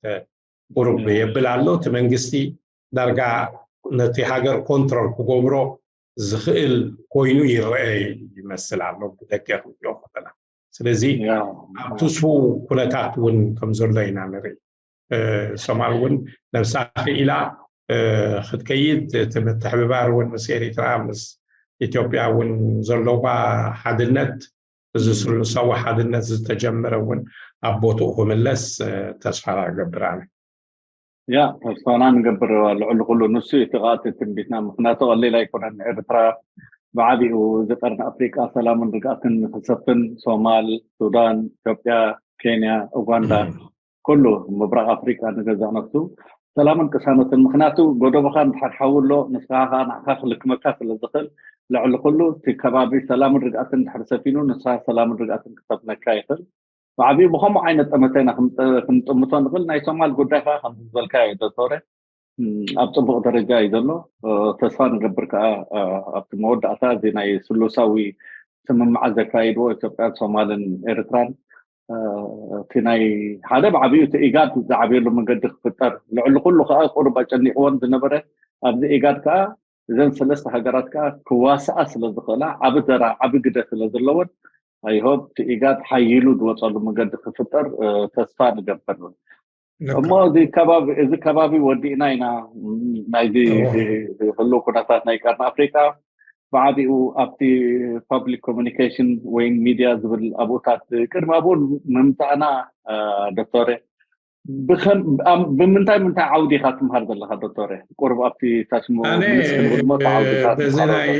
ቁሩብ የብል ኣሎ። እቲ መንግስቲ ዳርጋ ነቲ ሃገር ኮንትሮል ክገብሮ ዝኽእል ኮይኑ ይረአ ይመስል ኣሎ ብደገ ክንሪኦ ከለና። ስለዚ ኣብ ትስፉ ኩነታት እውን ከም ዘሎ ኢና ንርኢ። ሶማል እውን ነብሳ ክኢላ ክትከይድ እቲ ምትሕብባር እውን ምስ ኤሪትራ ምስ ኢትዮጵያ እውን ዘለዋ ሓድነት እዚ ስሉሳዊ ሓድነት ዝተጀመረ እውን ኣብ ቦትኡ ክምለስ ተስፋ እገብር ኣነ። ያ ተስፋና ንገብር። ልዕሊ ኩሉ ንሱ እዩ እቲ ቃልሲ ትንቢትና። ምክንያቱ ቀሊል ኣይኮነን። ኤርትራ ብዓቢኡ እዚ ቀርኒ ኣፍሪቃ ሰላምን ርግኣትን ንክሰፍን ሶማል፣ ሱዳን፣ ኢትዮጵያ፣ ኬንያ፣ ኡጋንዳ ኩሉ ምብራቕ ኣፍሪቃ ንገዛእ ነፍሱ ሰላምን ቅሳነትን። ምክንያቱ ጎደቦኻ እንድሕር ሓዊ ኣሎ ንስኻ ከዓ ንዓኻ ክልክመካ ስለ ዝኽእል ልዕሊ ኩሉ እቲ ከባቢ ሰላምን ርግኣትን እንድሕር ሰፊኑ ንስኻ ሰላምን ርግኣትን ክሰፍነካ ይኽእል። ብዓቢኡ ብከምኡ ዓይነት ጠመተ ኢና ክንጥምቶ ንኽእል። ናይ ሶማል ጉዳይ ከዓ ከምዚ ዝበልካዮ ዶክተረ ኣብ ፅቡቕ ደረጃ እዩ ዘሎ። ተስፋ ንገብር ከዓ ኣብቲ መወዳእታ እዚ ናይ ስሉሳዊ ስምምዓት ዘካይድዎ ኢትዮጵያን ሶማልን ኤርትራን እቲ ናይ ሓደ ብዓቢኡ እቲ ኢጋድ ዝዓብየሉ መንገዲ ክፍጠር ልዕሊ ኩሉ ከዓ ቁሩብ ኣጨኒቕዎን ዝነበረ ኣብዚ ኢጋድ ከዓ እዘን ሰለስተ ሃገራት ከዓ ክዋስኣ ስለ ዝኽእላ ዓቢ ተራ ዓቢ ግደ ስለ ዘለወን ኣይሆብ እቲ ኢጋድ ሓይሉ ዝወፀሉ መንገዲ ክፍጠር ተስፋ ንገብር። እሞ እዚ ከባቢ እዚ ከባቢ ወዲእና ኢና ናይዚ ህሉ ኩነታት ናይ ቀርኒ ኣፍሪቃ ብዓቢኡ ኣብቲ ፓብሊክ ኮሚኒኬሽን ወይ ሚድያ ዝብል ኣብኡታት ቅድሚ ኣብኡ ንምምፃእና ዶክተር ብምንታይ ምንታይ ዓውዲ ኢካ ትምሃር ዘለካ ዶክተር? ቁሩብ ኣብቲ ታሽሞ በዚ ናይ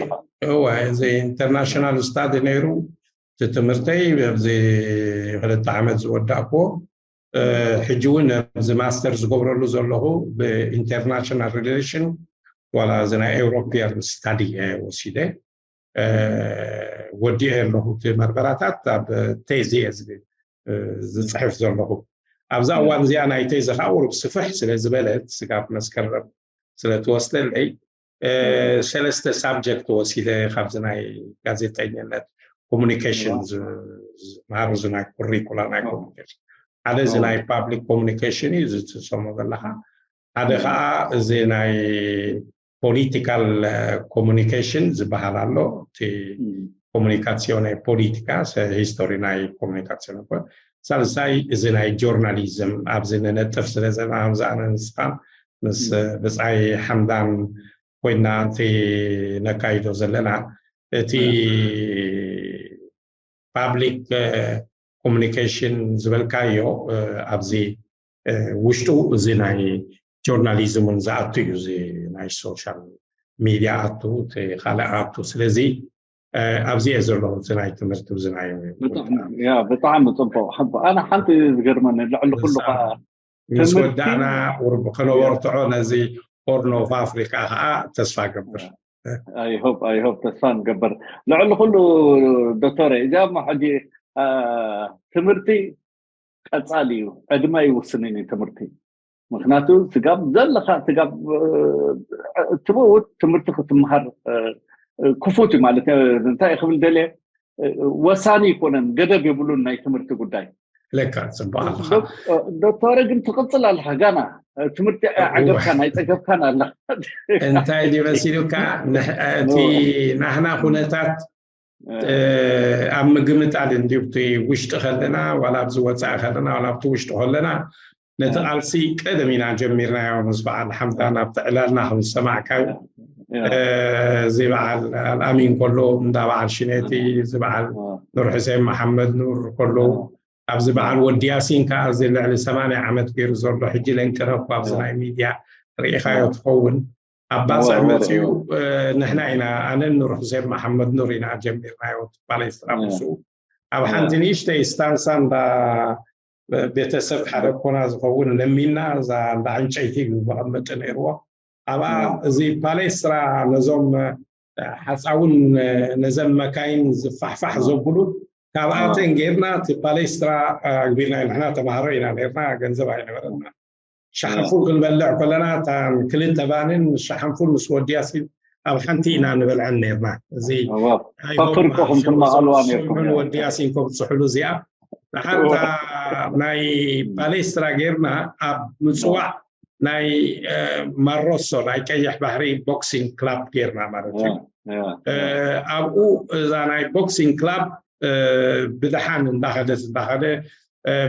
እዋ እዚ ኢንተርናሽናል ስታዲ ነይሩ እቲ ትምህርተይ ኣብዚ ክልተ ዓመት ዝወዳእክዎ ሕጂ እውን ኣብዚ ማስተር ዝገብረሉ ዘለኹ ብኢንተርናሽናል ሪሌሽን ዋላ እዚ ናይ ኤውሮፒያን ስታዲ ወሲደ ወዲኤ ኣለኹ። እቲ መርመራታት ኣብ ቴዚ እየ ዝፅሕፍ ዘለኹ። ኣብዛ እዋን እዚኣ ናይ ቴዚ ከዓ ቁሩብ ስፍሕ ስለ ዝበለት ስጋብ መስከረም ስለ ትወስደለይ ሰለስተ ሳብጀክት ወሲደ ካብዚ ናይ ጋዜጠኝነት ኮሙኒኬሽን ዝመሃሩ እዚ ናይ ኩሪኩላ ናይ ኮሙኒኬሽን ሓደ እዚ ናይ ፓብሊክ ኮሙኒኬሽን እዩ ዝትሰሞ ዘለካ ሓደ ከዓ እዚ ናይ ፖሊቲካል ኮሙኒኬሽን ዝበሃል ኣሎ እቲ ኮሙኒካሲዮን ናይ ፖሊቲካ ሂስቶሪ ናይ ኮሙኒካሲዮን ሳልሳይ እዚ ናይ ጆርናሊዝም ኣብዚ ንነጥፍ ስለ ዘለና ከምዚ ኣነ ንስኻን ምስ ብፃይ ሓምዳን ኮይና እቲ ነካይዶ ዘለና እቲ ፓብሊክ ኮሙኒኬሽን ዝበልካዮ ኣብዚ ውሽጡ እዚ ናይ ጆርናሊዝም እውን ዝኣቱ እዩ እዚ ናይ ሶሻል ሚድያ ኣቱ እቲ ካልእ ኣቱ ስለዚ ኣብዚ እየ ዘለኹ እቲ ናይ ትምህርቲ እዚ ናይ ብጣዕሚ ፅቡቅ ኣነ ሓንቲ ዝገርመኒ ልዕሊ ኩሉ ከዓ ምስ ወዳእና ከነበርትዖ ነዚ ሆርን ኦፍ ኣፍሪካ ከዓ ተስፋ ገብር ኣይሆብ ኣይሆብ ተስፋ ንገብር ልዕሊ ኩሉ ዶክተር እዚኣ ሞ ሕጂ ትምህርቲ ቀፃሊ እዩ ዕድመ ይውስንን እዩ ትምህርቲ ምክንያቱ ስጋብ ዘለካ ስጋብ ትመውት ትምህርቲ ክትምሃር ክፉት እዩ ማለት እንታይ ክብል ደልየ ወሳኒ ይኮነን ገደብ የብሉን ናይ ትምህርቲ ጉዳይ ለካ ፅቡቅ ኣለካ ዶክተር ግን ትቅፅል ኣለካ ጋና ትምህርቲ ዓገብካን ኣይፀገብካን ኣለካ እንታይ ድዩ መሲሉካ እቲ ናህና ኩነታት ኣብ ምግምጣል እንዲዩ፣ ኣብቲ ውሽጢ ከለና ዋላ ኣብዚ ወፃኢ ከለና ዋላ ኣብቲ ውሽጢ ከለና ነቲ ቃልሲ ቀደም ኢና ጀሚርናዮ። ምስ በዓል ሓምዳን ኣብቲ ዕላልና ከም ዝሰማዕካዩ፣ እዚ በዓል ኣልኣሚን ከሎ እንዳ በዓል ሽኔቲ፣ እዚ በዓል ኑር ሕሴን መሓመድ ኑር ከሎ፣ ኣብዚ በዓል ወዲ ያሲን ከዓ እዚ ልዕሊ ሰማንያ ዓመት ገይሩ ዘሎ ሕጂ ለንቅረብ ኣብዚ ናይ ሚድያ ርኢኻዮ ትኸውን። ኣብ ባፅዕ መፅኡ ንሕና ኢና፣ ኣነን ኑር ሕሴን መሓመድ ኑር ኢና ጀሚርናዮ። ፓሌስትራ ምስኡ ኣብ ሓንቲ ንእሽተይ ስታንሳ እንዳ ቤተሰብ ሓደ ኮና ዝኸውን ለሚና፣ እዛ እንዳ ዕንጨይቲ እዩ መቐመጢ ነይርዎ። ኣብኣ እዚ ፓሌስትራ ነዞም ሓፃውን ነዘን መካይን ዝፋሕፋሕ ዘብሉ ካብኣተን ጌርና እቲ ፓሌስትራ ኣግቢርና። ንሕና ተማሃሮ ኢና ነርና፣ ገንዘብ ኣይነበረና። ሸሓንፉል ክንበልዕ ከለና እታ ክልተ ባንን ሸሓንፉል ምስ ወዲ ያሲን ኣብ ሓንቲ ኢና ንበልዐን ነርና። እዚ ፈፍርቆኹም ትመቐልዋ ነርኩም። ወዲ ያሲን ከብፅሕሉ እዚኣ ሓንታ ናይ ፓሌስትራ ጌርና ኣብ ምፅዋዕ ናይ ማሮሶ ናይ ቀይሕ ባሕሪ ቦክሲንግ ክላብ ጌርና ማለት እዩ። ኣብኡ እዛ ናይ ቦክሲንግ ክላብ ብድሓን እንዳኸደት እንዳኸደ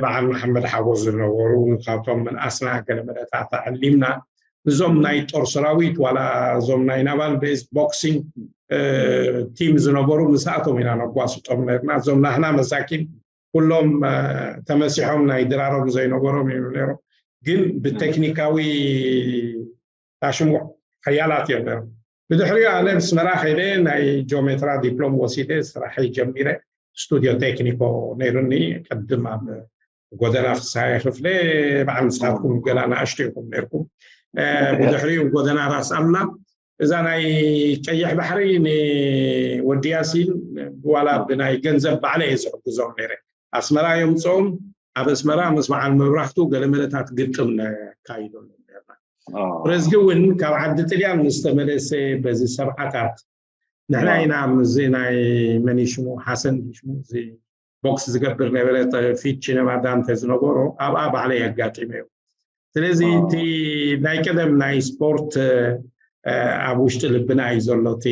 በዓል መሓመድ ሓጎስ ዝነበሩ ካብቶም ምንኣስና ገለ መለታት ተዓሊምና። እዞም ናይ ጦር ሰራዊት ዋላ እዞም ናይ ናቫል ቤዝ ቦክሲንግ ቲም ዝነበሩ ምስኣቶም ኢና ነጓስጦም ነርና። እዞም ናህና መሳኪን ኩሎም ተመሲሖም ናይ ድራሮም ዘይነበሮም እዮም ነይሮም። ግን ብቴክኒካዊ ታሽሙ ሓያላት እዮም ነይሮም። ብድሕሪኡ ኣነ ኣስመራ ከይደ ናይ ጂኦሜትራ ዲፕሎም ወሲደ ስራሐይ ጀሚረ። ስቱድዮ ቴክኒኮ ነይሩኒ። ቅድም ኣብ ጎደና ፍስሃየ ክፍለ በዓል ንስኻትኩም ገና ንኣሽቱ ኢኹም ነይርኩም። ብድሕሪኡ ጎደና ራስ ኣሉላ እዛ ናይ ቀይሕ ባሕሪ ንወዲ ያሲን ዋላ ብናይ ገንዘብ ባዕለ እየ ዝሕግዞም ነይረ። ኣስመራ የምፅኦም። ኣብ ኣስመራ ምስ በዓል መብራህቱ ገለ መለታት ግጥም ነካይደሎም ነርና። ፕሬዝጊ እውን ካብ ዓዲ ጥልያን ምስ ተመለሰ በዚ ሰብዓታት ንሕና ኢና ምስዚ ናይ መን ሽሙ ሓሰን ሽሙ እዚ ቦክስ ዝገብር ነበረ ፊት ሲነማ ዳንተ ዝነበሮ ኣብኣ ባዕለ የጋጢመ እዩ። ስለዚ እቲ ናይ ቀደም ናይ ስፖርት ኣብ ውሽጢ ልብና እዩ ዘሎ። እቲ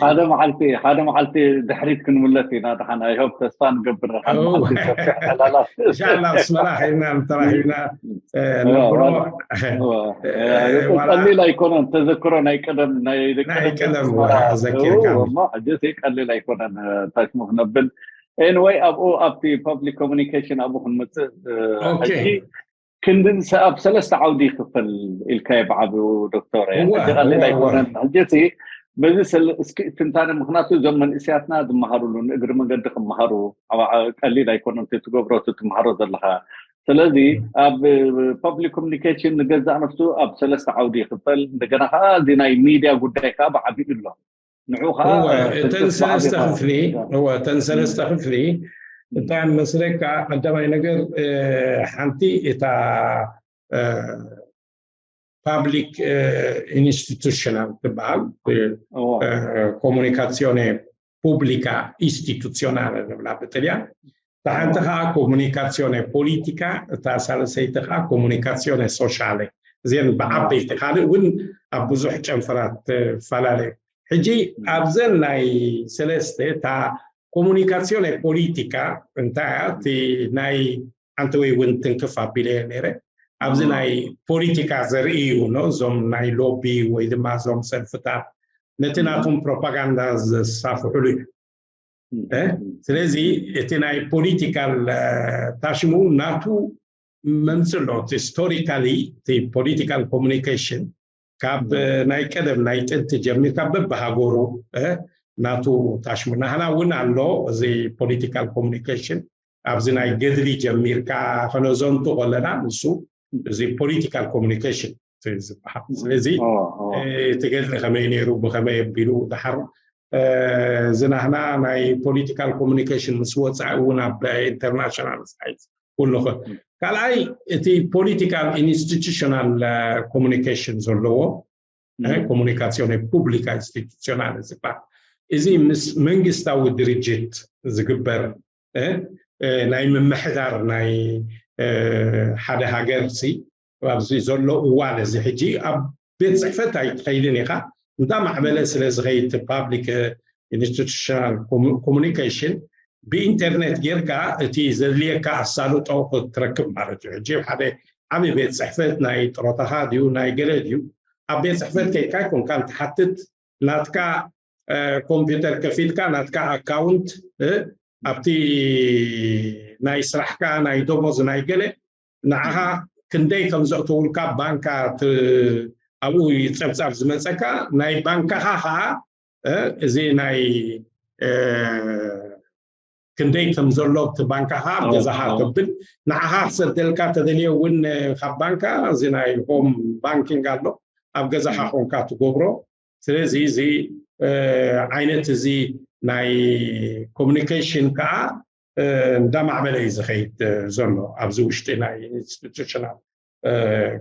ሓደ መዓልቲ ሓደ መዓልቲ ድሕሪት ክንምለስ ኢና። ድሓን ኣይሆብ ተስፋ ንገብር። ኢንሻላ ኣስመራ ኸይድና ተራኺብና ነብሮ ቀሊል ኣይኮነን። ተዘክሮ ናይ ቀደም ናይ ቀደም ዘኪርካ እሞ ሕጂ ቀሊል ኣይኮነን። ታሽሙ ክነብል ኤንወይ ኣብኡ ኣብቲ ፐብሊክ ኮሚኒኬሽን ኣብኡ ክንመፅእ ሕጂ ክንዲ ኣብ ሰለስተ ዓውዲ ይክፈል ኢልካዮ ብዓብኡ ዶክተር። ሕጂ ቀሊል ኣይኮነን። ሕጂ በዚ እስኪ ትንታነ ምክንያቱ እዞም መንእሰያትና ዝመሃሩሉ ንእግሪ መገዲ ክመሃሩ ቀሊል ኣይኮነን ትገብሮ ትምሃሮ ዘለካ። ስለዚ ኣብ ፐብሊክ ኮሚኒኬሽን ንገዛእ ነፍሱ ኣብ ሰለስተ ዓውዲ ይክፈል። እንደገና ከዓ እዚ ናይ ሚድያ ጉዳይ ከዓ ብዓብኡ ኣሎ። ንዑ ከዓ እተን ሰለስተ ክፍሊ እተን ሰለስተ ክፍሊ እንታይ መስለካ? ቀዳማይ ነገር ሓንቲ እታ ፓብሊክ ኢንስቲቱሽናል ትበሃል ኮሙኒካሲዮኔ ፑብሊካ ኢንስቲቱሲዮናል ንብላ ብጥልያን። እታ ሓንቲ ከዓ ኮሙኒካሲዮኔ ፖሊቲካ፣ እታ ሳልሰይቲ ከዓ ኮሙኒካሲዮኔ ሶሻሌ። እዚን ብዓበይቲ ካልእ እውን ኣብ ብዙሕ ጨንፈራት ትፈላለዩ። ሕጂ ኣብዘን ናይ ሰለስተ እታ ኮሙኒካሲዮኔ ፖሊቲካ እንታይ እያ እቲ ናይ ሓንቲ ወይ እውን ትንክፍ ኣቢለ ነይረ ኣብዚ ናይ ፖሊቲካ ዘርእዩ እዞም ናይ ሎቢ ወይ ድማ እዞም ሰልፍታት ነቲ ናቶም ፕሮፓጋንዳ ዘሳፍሑሉ እዩ። ስለዚ እቲ ናይ ፖሊቲካል ታሽሙ ናቱ መምፅእ ኣሎ። እቲ ሂስቶሪካሊ እቲ ፖሊቲካል ኮሙኒኬሽን ካብ ናይ ቀደም ናይ ጥንቲ ጀሚርካ በብሃገሩ ናቱ ታሽሙ ናህና እውን ኣሎ። እዚ ፖሊቲካል ኮሙኒኬሽን ኣብዚ ናይ ገድሊ ጀሚርካ ከነዘንቱ ከለና ንሱ እዚ ፖሊቲካል ኮሙኒኬሽን ዝበሃል። ስለዚ እቲ ገድሊ ከመይ ነይሩ ብከመይ ኣቢሉ ድሓር እዚ ናህና ናይ ፖሊቲካል ኮሙኒኬሽን ምስ ወፃኢ እውን ኣብ ኢንተርናሽናል ሳይት ኩሉ ካልኣይ እቲ ፖሊቲካል ኢንስቲቱሽናል ኮሙኒኬሽን ዘለዎ ኮሙኒካሲዮን ፑብሊካ ኢንስቲቱሽናል ዝበሃል እዚ ምስ መንግስታዊ ድርጅት ዝግበር ናይ ምምሕዳር ናይ ሓደ ሃገር ሲ ኣብዚ ዘሎ እዋን እዚ ሕጂ ኣብ ቤት ፅሕፈት ኣይትኸይድን ኢኻ። እንዳ ማዕበለ ስለ ዝኸይድ ፓብሊክ ኢንስቲቱሽናል ኮሙኒኬሽን ብኢንተርኔት ጌርካ እቲ ዘድልየካ ኣሳልጦ ክትረክብ ማለት እዩ። ሕጂ ሓደ ዓብዪ ቤት ፅሕፈት ናይ ጥሮታኻ ድዩ ናይ ገለ ድዩ ኣብ ቤት ፅሕፈት ከይድካ ይኮንካ እንትሓትት ናትካ ኮምፒውተር ከፊትካ ናትካ ኣካውንት ኣብቲ ናይ ስራሕካ ናይ ደሞዝ ናይ ገለ ንዓኻ ክንደይ ከም ዘእተውልካ ባንካ ኣብኡ ጸብጻብ ዝመጸካ ናይ ባንካኻ ከዓ እዚ ናይ ክንደይ ከም ዘሎ እቲ ባንካኻ ኣብ ገዛኻ ተብል ንዓኻ ክሰደልካ ተደልየ እውን ካብ ባንካ እዚ ናይ ሆም ባንኪንግ ኣሎ ኣብ ገዛኻ ኮንካ ትገብሮ ስለዚ እዚ ዓይነት እዚ ናይ ኮሙኒኬሽን ከዓ እንዳማዕበለ እዩ ዝኸይድ ዘሎ ኣብዚ ውሽጢ ናይ ኢንስቲቱሽናል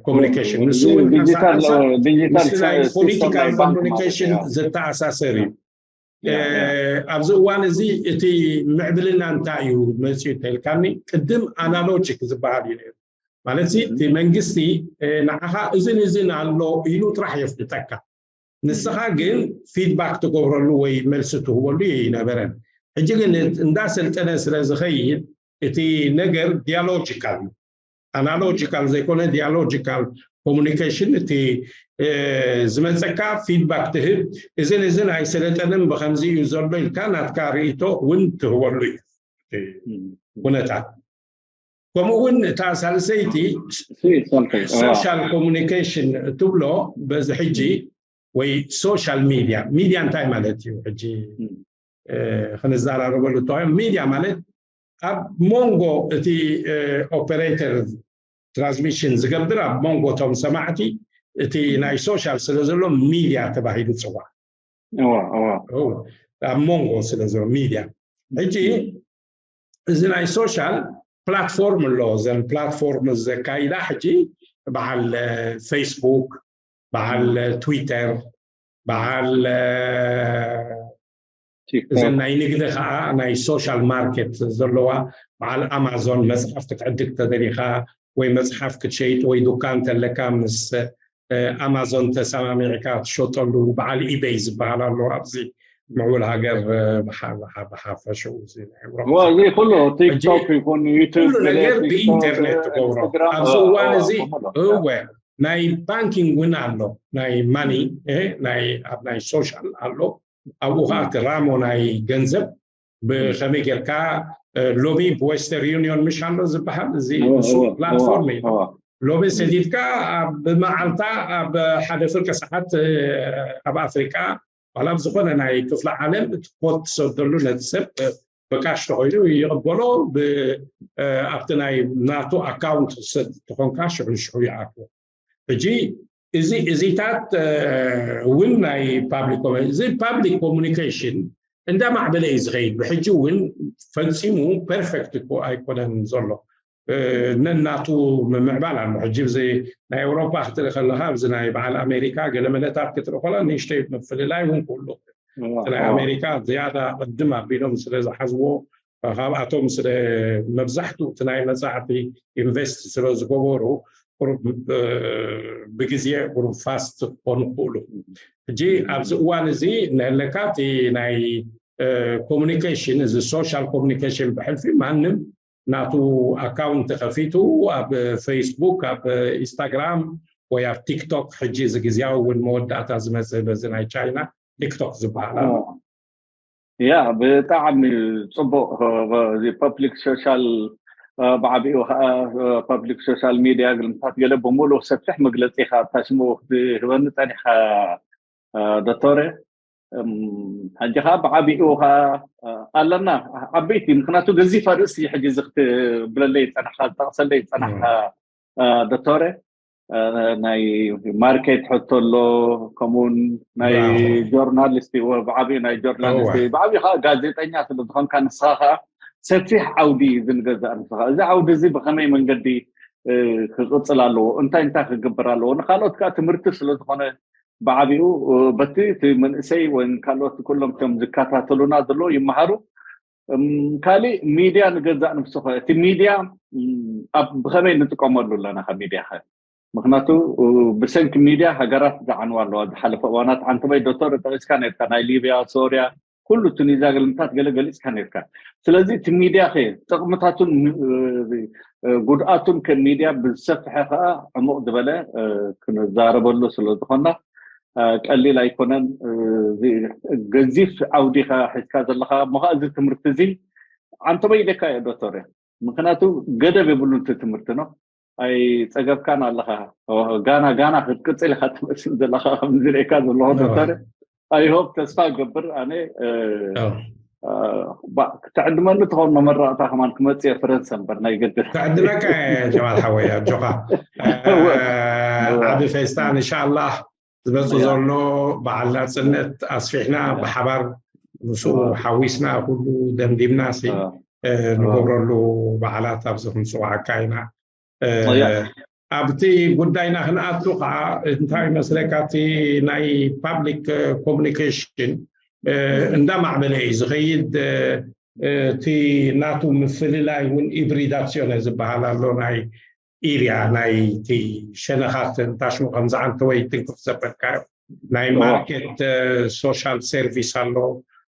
ኮሙኒኬሽን ንሱ እውን ፖለቲካል ኮሙኒኬሽን ዝተኣሳሰር እዩ ኣብዚ እዋን እዚ እቲ ምዕብልና እንታይ እዩ መፅኡ ተልካኒ ቅድም ኣናሎጂክ ዝበሃል እዩ ነሩ ማለት እቲ መንግስቲ ንዓኻ እዝን እዝን ኣሎ ኢሉ ጥራሕ የፍልጠካ ንስኻ ግን ፊድባክ ትገብረሉ ወይ መልሲ ትህበሉ ይነበረን ሕጂ ግን እንዳሰልጠነ ስለ ዝኸይድ እቲ ነገር ዲያሎጂካል እዩ ኣናሎጂካል ዘይኮነ ዲያሎጂካል ኮሙኒኬሽን እቲ ዝመፀካ ፊድባክ ትህብ እዝን እዝን ኣይሰለጠንን ብከምዚ እዩ ዘሎ ኢልካ ናትካ ርእቶ እውን ትህበሉ እዩ ኩነታት ከምኡ እውን እታ ሳልሰይቲ ሶሻል ኮሙኒኬሽን ትብሎ በዚ ሕጂ ወይ ሶሻል ሚድያ ሚድያ እንታይ ማለት እዩ ሕጂ ክንዘራረበሉ ተባሂሉ ሚድያ ማለት ኣብ መንጎ እቲ ኦፐሬተር ትራንስሚሽን ዝገብር ኣብ መንጎ እቶም ሰማዕቲ እቲ ናይ ሶሻል ስለ ዘሎ ሚድያ ተባሂሉ ፅዋዕ ኣብ መንጎ ስለ ዘሎ ሚድያ ሕጂ እዚ ናይ ሶሻል ፕላትፎርም ኣሎ ዘን ፕላትፎርም ዘካይዳ ሕጂ በዓል ፌስቡክ በዓል ትዊተር በዓል እዘን ናይ ንግዲ ከዓ ናይ ሶሻል ማርኬት ዘለዋ በዓል ኣማዞን መፅሓፍ ክትዕድግ ተደሊካ ወይ መፅሓፍ ክትሸይጥ ወይ ዱካን ተለካ ምስ ኣማዞን ተሰማሚዕካ ትሸጠሉ በዓል ኢበይ ዝበሃል ኣሎ ኣብዚ ምዕቡል ሃገር ብሓፈሽኡ እዚ ኩሉ ቲክቶክ ይኹን ዩቱብ ነገር ብኢንተርኔት ትገብሮ ኣብዚ እዋን እዚ እወ ናይ ባንኪንግ እውን ኣሎ ናይ ማኒ ናይ ኣብ ናይ ሶሻል ኣሎ ኣብኡ ከዓ እቲ ራሞ ናይ ገንዘብ ብከመይ ጌርካ ሎሚ ብዌስተር ዩኒዮን ምሽ ኣሎ ዝበሃል እዚ ንሱ ፕላትፎርም እዩ ሎሚ ሰዲድካ ብመዓልታ ኣብ ሓደ ፍርቂ ሰዓት ኣብ ኣፍሪቃ ዋላ ኣብ ዝኾነ ናይ ክፍለ ዓለም እቲ ኮድ ትሰደሉ ነቲ ሰብ ብካሽ ተኮይኑ ይቕበሎ ኣብቲ ናይ ናቱ ኣካውንት ትሰድ ተኾንካ ሽዑ ሽዑ ይኣትዎ ሕጂ እዚ እዚታት እውን ናይ ፓብሊክ እዚ ፓብሊክ ኮሙኒኬሽን እንዳማዕበለ እዩ ዝኸይድ ብሕጂ እውን ፈፂሙ ፐርፌክት ኣይኮነን ዘሎ ነናቱ ምምዕባል ኣሎ ሕጂ እዚ ናይ ኤውሮፓ ክትርኢ ከለካ ኣብዚ ናይ በዓል ኣሜሪካ ገለ መለታት ክትርኢ ከሎ ንእሽተይ ምፍልላይ እውን ክህሉ ናይ ኣሜሪካ ዝያዳ ቅድም ኣቢሎም ስለ ዝሓዝዎ ካብኣቶም ስለ መብዛሕትኡ እቲ ናይ መፃዕቲ ኢንቨስት ስለ ዝገበሩ ቁሩብ ብግዜ ቁሩብ ፋስት ክኾኑ ክኽእሉ ሕጂ ኣብዚ እዋን እዚ ንህለካ እቲ ናይ ኮሙኒኬሽን እዚ ሶሻል ኮሙኒኬሽን ብሕልፊ ማንም ናቱ ኣካውንት ከፊቱ ኣብ ፌስቡክ ኣብ ኢንስታግራም ወይ ኣብ ቲክቶክ ሕጂ እዚ ግዜያዊ እውን መወዳእታ ዝመፅእ በዚ ናይ ቻይና ቲክቶክ ዝበሃል ኣሎ ያ ብጣዕሚ ፅቡቅ እዚ ፐብሊክ ሶሻል ብዓቢኡ ከዓ ፐብሊክ ሶሻል ሚድያ ግልምታት ገለ ብምሉእ ሰፊሕ መግለፂ ኢካ ኣብታ ሽሙ ክትህበኒ ፀኒሕካ ዶክተር ሕጂ ከዓ ብዓቢኡ ከዓ ኣለና ዓበይቲ ምክንያቱ ገዚፍ ኣርእስቲ ሕጂ እዚ ክትብለለይ ዝፀናሕካ ዝጠቅሰለይ ዝፀናሕካ ዶክተር ናይ ማርኬት ሕቶ ኣሎ ከምኡውን ናይ ጆርናሊስት ብዓብኡ ናይ ጆርናሊስት ብዓብኡ ከዓ ጋዜጠኛ ስለ ዝኮንካ ንስኻ ከዓ ሰፊሕ ዓውዲ እዩ ዝንገዛእ ንስኻ እዚ ዓውዲ እዚ ብከመይ መንገዲ ክቅፅል ኣለዎ እንታይ እንታይ ክግበር ኣለዎ ንካልኦት ከዓ ትምህርቲ ስለዝኮነ ብዓብኡ በቲ እቲ መንእሰይ ወይ ካልኦት ኩሎም ቶም ዝከታተሉና ዘለዎ ይመሃሩ ካሊእ ሚድያ ንገዛእ ንፍስኸ እቲ ሚድያ ኣብ ብኸመይ ንጥቀመሉ ኣለና ካብ ሚድያ ከ ምክንያቱ ብሰንኪ ሚድያ ሃገራት ዝዓንዋ ኣለዋ ዝሓለፈ እዋናት ሓንቲ በይ ዶክተር ጠቂስካ ነርካ ናይ ሊብያ ሶርያ ኩሉ እቲ ኒዛግልምታት ገለ ገሊፅካ ነርካ። ስለዚ እቲ ሚድያ ከ ጥቕምታቱን ጉድኣቱን ከ ሚድያ ብዝሰፍሐ ከዓ ዕሙቕ ዝበለ ክንዛረበሉ ስለዝኾና ቀሊል ኣይኮነን። ገዚፍ ዓውዲኻ ሒዝካ ዘለኻ እሞ ከዓ እዚ ትምህርቲ እዚ ኣንተበይደካ እየ ዶክተር። ምክንያቱ ገደብ የብሉን እቲ ትምህርቲ ነው። ኣይፀገብካን ኣለኻ። ጋና ጋና ክትቅፅል ኢኻ ትመስል ዘለኻ ከምዚ ርእካ ዘለኹ ዶክተር። ኣይሆፕ ተስፋ ገብር ኣነ ክትዕድመኒ ትኸውን መመረቕታ ከማን ክመፅእ እየ ፈረንሳ እምበር ናይ ገድል። ክዕድመካ እየ ጀማል ሓወይ ኣጆኻ። ዓቢ ፌስታ እንሻላህ ዝመፅእ ዘሎ በዓል ናፅነት ኣስፊሕና ብሓባር ምስኡ ሓዊስና ኩሉ ደምዲምና ንገብረሉ በዓላት ኣብዚ ክንፅዋዓካ ኢና። ኣብቲ ጉዳይና ክንኣቱ ከዓ እንታይ መስለካ እቲ ናይ ፓብሊክ ኮሚኒኬሽን እንዳማዕበለ እዩ ዝኸይድ። እቲ ናቱ ምፍልላይ እውን ኢብሪዳሲዮነ ዝበሃል ኣሎ ናይ ኢርያ ናይ እቲ ሸነኻት እንታሽሙ ከምዚ ዓንተወይ ትንክፍ ዘበልካዮ ናይ ማርኬት ሶሻል ሰርቪስ ኣሎ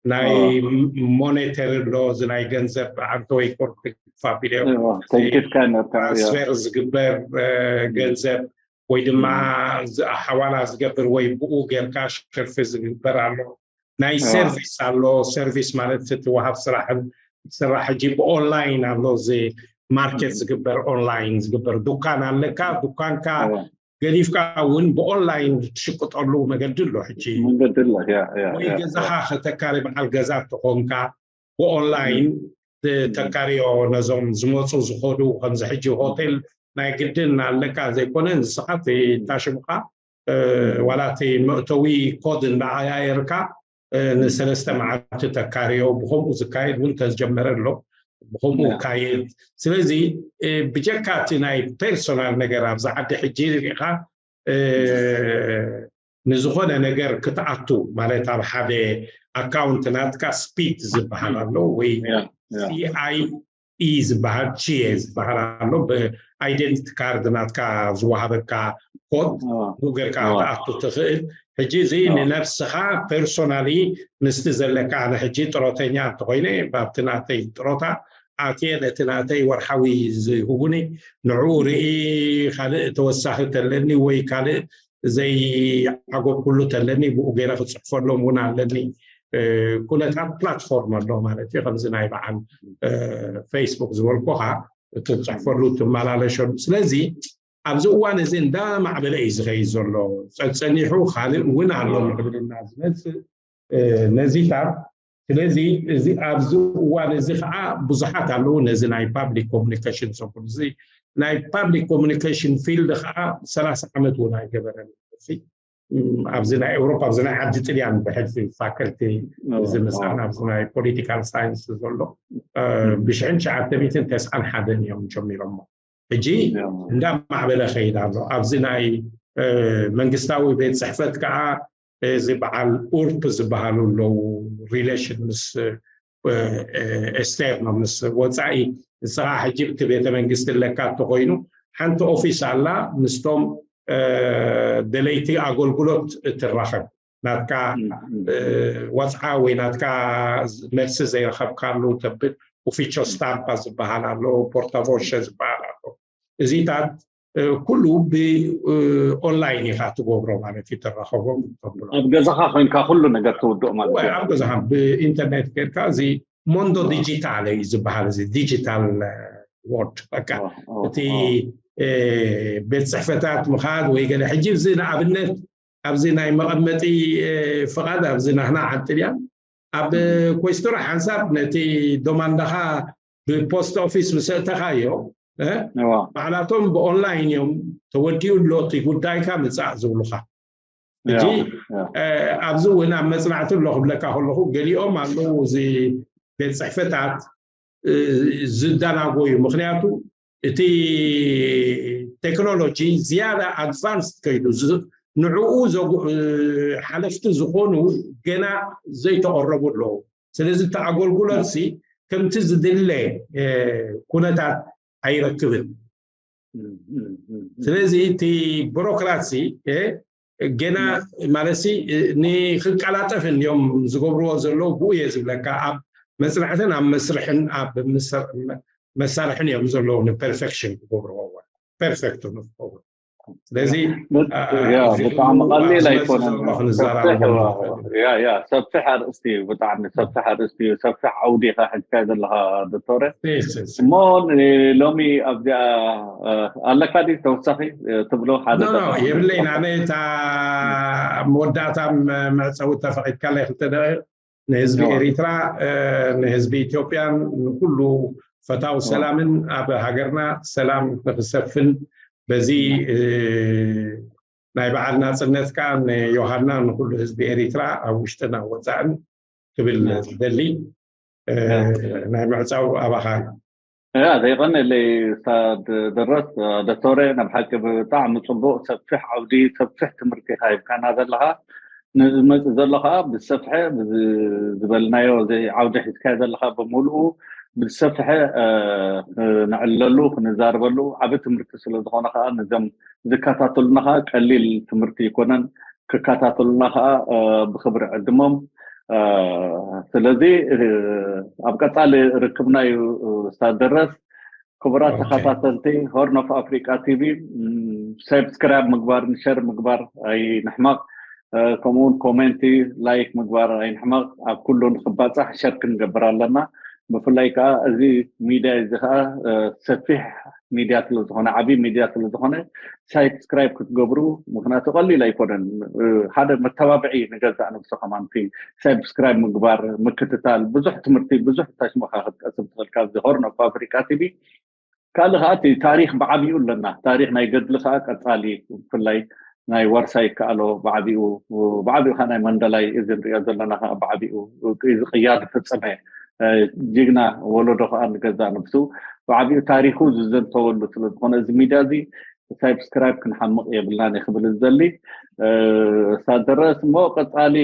ናይ ሞኔተሪ ኣሎ እዚ ናይ ገንዘብ ዓንተወይ ኮርት ፋቢልዮ ተንኪፍካ ነርካ ትራንስፌር ዝግበር ገንዘብ ወይ ድማ ሓዋላ ዝገብር ወይ ብኡ ጌርካ ሽርፊ ዝግበር ኣሎ ናይ ሰርቪስ ኣሎ ሰርቪስ ማለት እቲ ወሃብ ስራሕን ስራሕ ሕጂ ብኦንላይን ኣሎ እዚ ማርኬት ዝግበር ኦንላይን ዝግበር ዱካን ኣለካ ዱካንካ ገዲፍካ እውን ብኦንላይን ትሽቅጠሉ መገዲ ኣሎ ሕጂ መንገዲ ኣሎ ያ ያ ወይ ያ ገዛኻ ከተካሪ በዓል ገዛ ተኾንካ ብኦንላይን ተካርዮ ነዞም ዝመፁ ዝኸዱ ከምዚ ሕጂ ሆቴል ናይ ግድን ኣለካ ዘይኮነ ንስኻ እቲ እንታሽምካ ዋላ እቲ መእተዊ ኮድ እንዳዓያየርካ ንሰለስተ መዓልቲ ተካርዮ ብከምኡ ዝካየድ እውን ተዝጀመረ ኣሎ ብከምኡ ይካየድ ስለዚ ብጀካ እቲ ናይ ፐርሶናል ነገር ኣብዚ ዓዲ ሕጂ ርኢኻ ንዝኾነ ነገር ክትኣቱ ማለት ኣብ ሓደ ኣካውንት ናትካ ስፒድ ዝበሃል ኣሎ ወይ CIE ዝበሃል ቺኤ ዝበሃል ኣሎ ብኣይደንቲቲ ካርድ ናትካ ዝወሃበካ ኮድ ብኡ ጌርካ ክትኣቱ ትኽእል ሕጂ እዚ ንነብስኻ ፐርሶናሊ ምስቲ ዘለካ ኣነ ሕጂ ጥሮተኛ እንተኮይነ ኣብቲ ናተይ ጥሮታ ኣትየ ነቲ ናተይ ወርሓዊ ዝህቡኒ ንዕኡ ርኢ ካልእ ተወሳኺ ተለኒ ወይ ካልእ ዘይዓጎብኩሉ ተለኒ ብኡ ገይረ ክፅሕፈሎም እውን ኣለኒ ኩነታት ፕላትፎርም ኣሎ ማለት እዩ ከምዚ ናይ በዓል ፌስቡክ ዝበልኩኻ እትፅሕፈሉ ትመላለሸሉ ስለዚ ኣብዚ እዋን እዚ እንዳማዕበለ እዩ ዝኸይድ ዘሎ ፀፀኒሑ ካልእ እውን ኣሎ ምዕብልና ዝመፅእ ነዚታት ስለዚ እዚ ኣብዚ እዋን እዚ ከዓ ብዙሓት ኣለዉ ነዚ ናይ ፓብሊክ ኮሚኒኬሽን ሰኩል እዚ ናይ ፓብሊክ ኮሚኒኬሽን ፊልድ ከዓ ሰላሳ ዓመት እውን ኣይገበረን ኣብዚ ናይ ኤውሮፓ ኣብዚ ናይ ዓዲ ጥልያን ብሕልፊ ፋክልቲ እዚ ምፃን ኣብዚ ናይ ፖለቲካል ሳይንስ ዘሎ ብሽሕን ትሽዓተ ሚእትን ተስዓን ሓደን እዮም ጀሚሮሞ ሕጂ እንዳማዕበለ ከይድ ኣሎ ኣብዚ ናይ መንግስታዊ ቤት ፅሕፈት ከዓ እዚ በዓል ኡርፕ ዝበሃሉ ኣለዉ ሪሌሽን ምስ ኤስቴር ነው ምስ ወፃኢ ንስኻ ሕጂ እቲ ቤተ መንግስቲ ኣለካ እንተኮይኑ ሓንቲ ኦፊስ ኣላ ምስቶም ደለይቲ ኣገልግሎት እትራኸብ ናትካ ወፅዓ ወይ ናትካ መልሲ ዘይረኸብካሉ ተብል ኡፊቾ ስታምፓ ዝበሃል ኣሎ ፖርታቮሸ ዝበሃል ኣሎ እዚታት ኩሉ ብኦንላይን ኢኻ ትገብሮ ማለት እዩ ትራኸቦም ተብሎ ኣብ ገዛኻ ኮይንካ ኩሉ ነገር ትውድኦ ማለት እዩ ኣብ ገዛኻ ብኢንተርኔት ጌርካ እዚ ሞንዶ ዲጂታል እዩ ዝበሃል እዚ ዲጂታል ወርድ በቃ እቲ ቤት ፅሕፈታት ምኻድ ወይ ገለ ሕጂ እዚ ንኣብነት ኣብዚ ናይ መቐመጢ ፍቓድ ኣብዚ ናህና ዓንጥልያ ኣብ ኮይስቶራ ሓንሳብ ነቲ ዶማንዳኻ ብፖስት ኦፊስ ምስ ኣእተኻዮ ባዕላቶም ብኦንላይን እዮም ተወዲኡ ኣሎ እቲ ጉዳይካ ምፃእ ዝብሉኻ ሕጂ ኣብዚ እውን ኣብ መፅናዕቲ ኣሎ ክብለካ ከለኹ ገሊኦም ኣለዉ እዚ ቤት ፅሕፈታት ዝደናጎዩ ምክንያቱ እቲ ቴክኖሎጂ ዝያዳ ኣድቫንስድ ከይዱ ንዕኡ ሓለፍቲ ዝኾኑ ገና ዘይተቐረቡ ኣለዉ ስለዚ እቲ ኣገልግሎት ሲ ከምቲ ዝድለ ኩነታት ኣይረክብን ስለዚ እቲ ቢሮክራሲ ገና ማለት ንክቀላጠፍ እዮም ዝገብርዎ ዘለዉ። ብኡ እየ ዝብለካ፣ ኣብ መፅናዕትን ኣብ መስርሕን ኣብ መሳርሕን እዮም ዘለዉ ንፐርፌክሽን ክገብርዎ፣ ፐርፌክት ንክገብሩ። ስለዚ ብጣዕሚ ቀሊል ኣይኮነን። ሰፊሕ ኣርእስቲ እዩ፣ ብጣዕሚ ሰፊሕ ኣርእስቲ እዩ፣ ሰፊሕ ዓውዲ ኢኻ ሒዝካ ዘለኻ ዶክተረ። እሞ ሎሚ ኣብዚኣ ኣለካ ዲ ተወሳኺ ትብሎ ሓደ የብለይን። ኣነ እታ መወዳእታ መዕፀዊ ተፈቂድካለይ ክልተ ደቂቕ ንህዝቢ ኤሪትራ፣ ንህዝቢ ኢትዮጵያን ንኩሉ ፈታዊ ሰላምን ኣብ ሃገርና ሰላም ንክሰፍን በዚ ናይ በዓል ናፅነት ከዓ ንዮሃና ንኩሉ ህዝቢ ኤሪትራ ኣብ ውሽጥን ኣብ ወፃእን ክብል ዝደሊ ናይ ምዕፃው ኣባኻ እዩ። ያ ዘይቀነለይ ስታድ ድረስ ዶክተረ ናብ ሓቂ ብጣዕሚ ፅቡቅ ሰፊሕ ዓውዲ ሰፊሕ ትምህርቲ ኢካ ሂብካና ዘለካ። ንዝመፅእ ዘሎ ከዓ ብዝሰፍሐ ዝበልናዮ ዓውዲ ሒዝካዮ ዘለካ ብምሉኡ ብዝሰፍሐ ንዕለሉ ክንዛረበሉ ዓብ ትምህርቲ ስለዝኮነ ከዓ ነዞም ዝከታተሉና ከዓ ቀሊል ትምህርቲ ይኮነን። ክከታተሉና ከዓ ብክብሪ ዕድሞም። ስለዚ ኣብ ቀፃሊ ርክብና እዩ ስታደረስ። ክቡራት ተኸታተልቲ ሆርን ኦፍ ኣፍሪቃ ቲቪ ሳብስክራይብ ምግባር ንሸር ምግባር ኣይንሕመቕ። ከምኡውን ኮሜንቲ ላይክ ምግባር ኣይንሕመቕ። ኣብ ኩሉ ንክባፃሕ ሸር ክንገብር ኣለና። ብፍላይ ከዓ እዚ ሚድያ እዚ ከዓ ሰፊሕ ሚድያ ስለዝኮነ ዓብዪ ሚድያ ስለዝኮነ ሳብስክራይብ ክትገብሩ ምክንያቱ ቀሊል ኣይኮነን። ሓደ መተባብዒ ንገዛእ ነብሱ ከማንቲ ሳብስክራይብ ምግባር ምክትታል ብዙሕ ትምህርቲ ብዙሕ ታሽሞካ ክትቀስብ ትኽእል ካብዚ ሆርን ኦፍ ኣፍሪቃ ቲቪ። ካልእ ከዓ እቲ ታሪክ ብዓብኡ ኣለና። ታሪክ ናይ ገድሊ ከዓ ቀፃሊ ብፍላይ ናይ ዋርሳይ ይከኣሎ ብዓብኡ ብዓብኡ ከዓ ናይ መንደላይ እዚ ንሪኦ ዘለና ከዓ ብዓብኡ እዚ ቅያ ዝፈፀመ ጅግና ወለዶ ከዓ ንገዛእ ነብሱ ብዓብኡ ታሪኩ ዝዘንተወሉ ስለዝኮነ እዚ ሚድያ እዚ ሳብስክራይብ ክንሓምቕ የብልናን ክብል ዝደሊ። ሳደረስ እሞ ቀፃሊ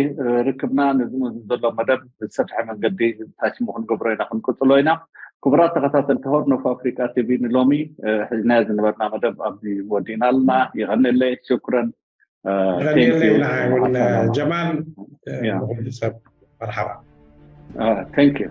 ርክብና ንዝመ ዘሎ መደብ ብዝሰፍሐ መንገዲ ታሽሙ ክንገብሮ ኢና ክንቅፅሎ ኢና። ክቡራት ተኸታተልቲ ሆርን ኦፍ ኣፍሪቃ ቲቪ ንሎሚ ሒዝናዮ ዝነበርና መደብ ኣብዚ ወዲእና ኣለና። ይቐንለይ። ሽኩረን። ይቐንለይ። ንዓይ እውን ጀማል ንኩሉ ሰብ መርሓባ። Thank you።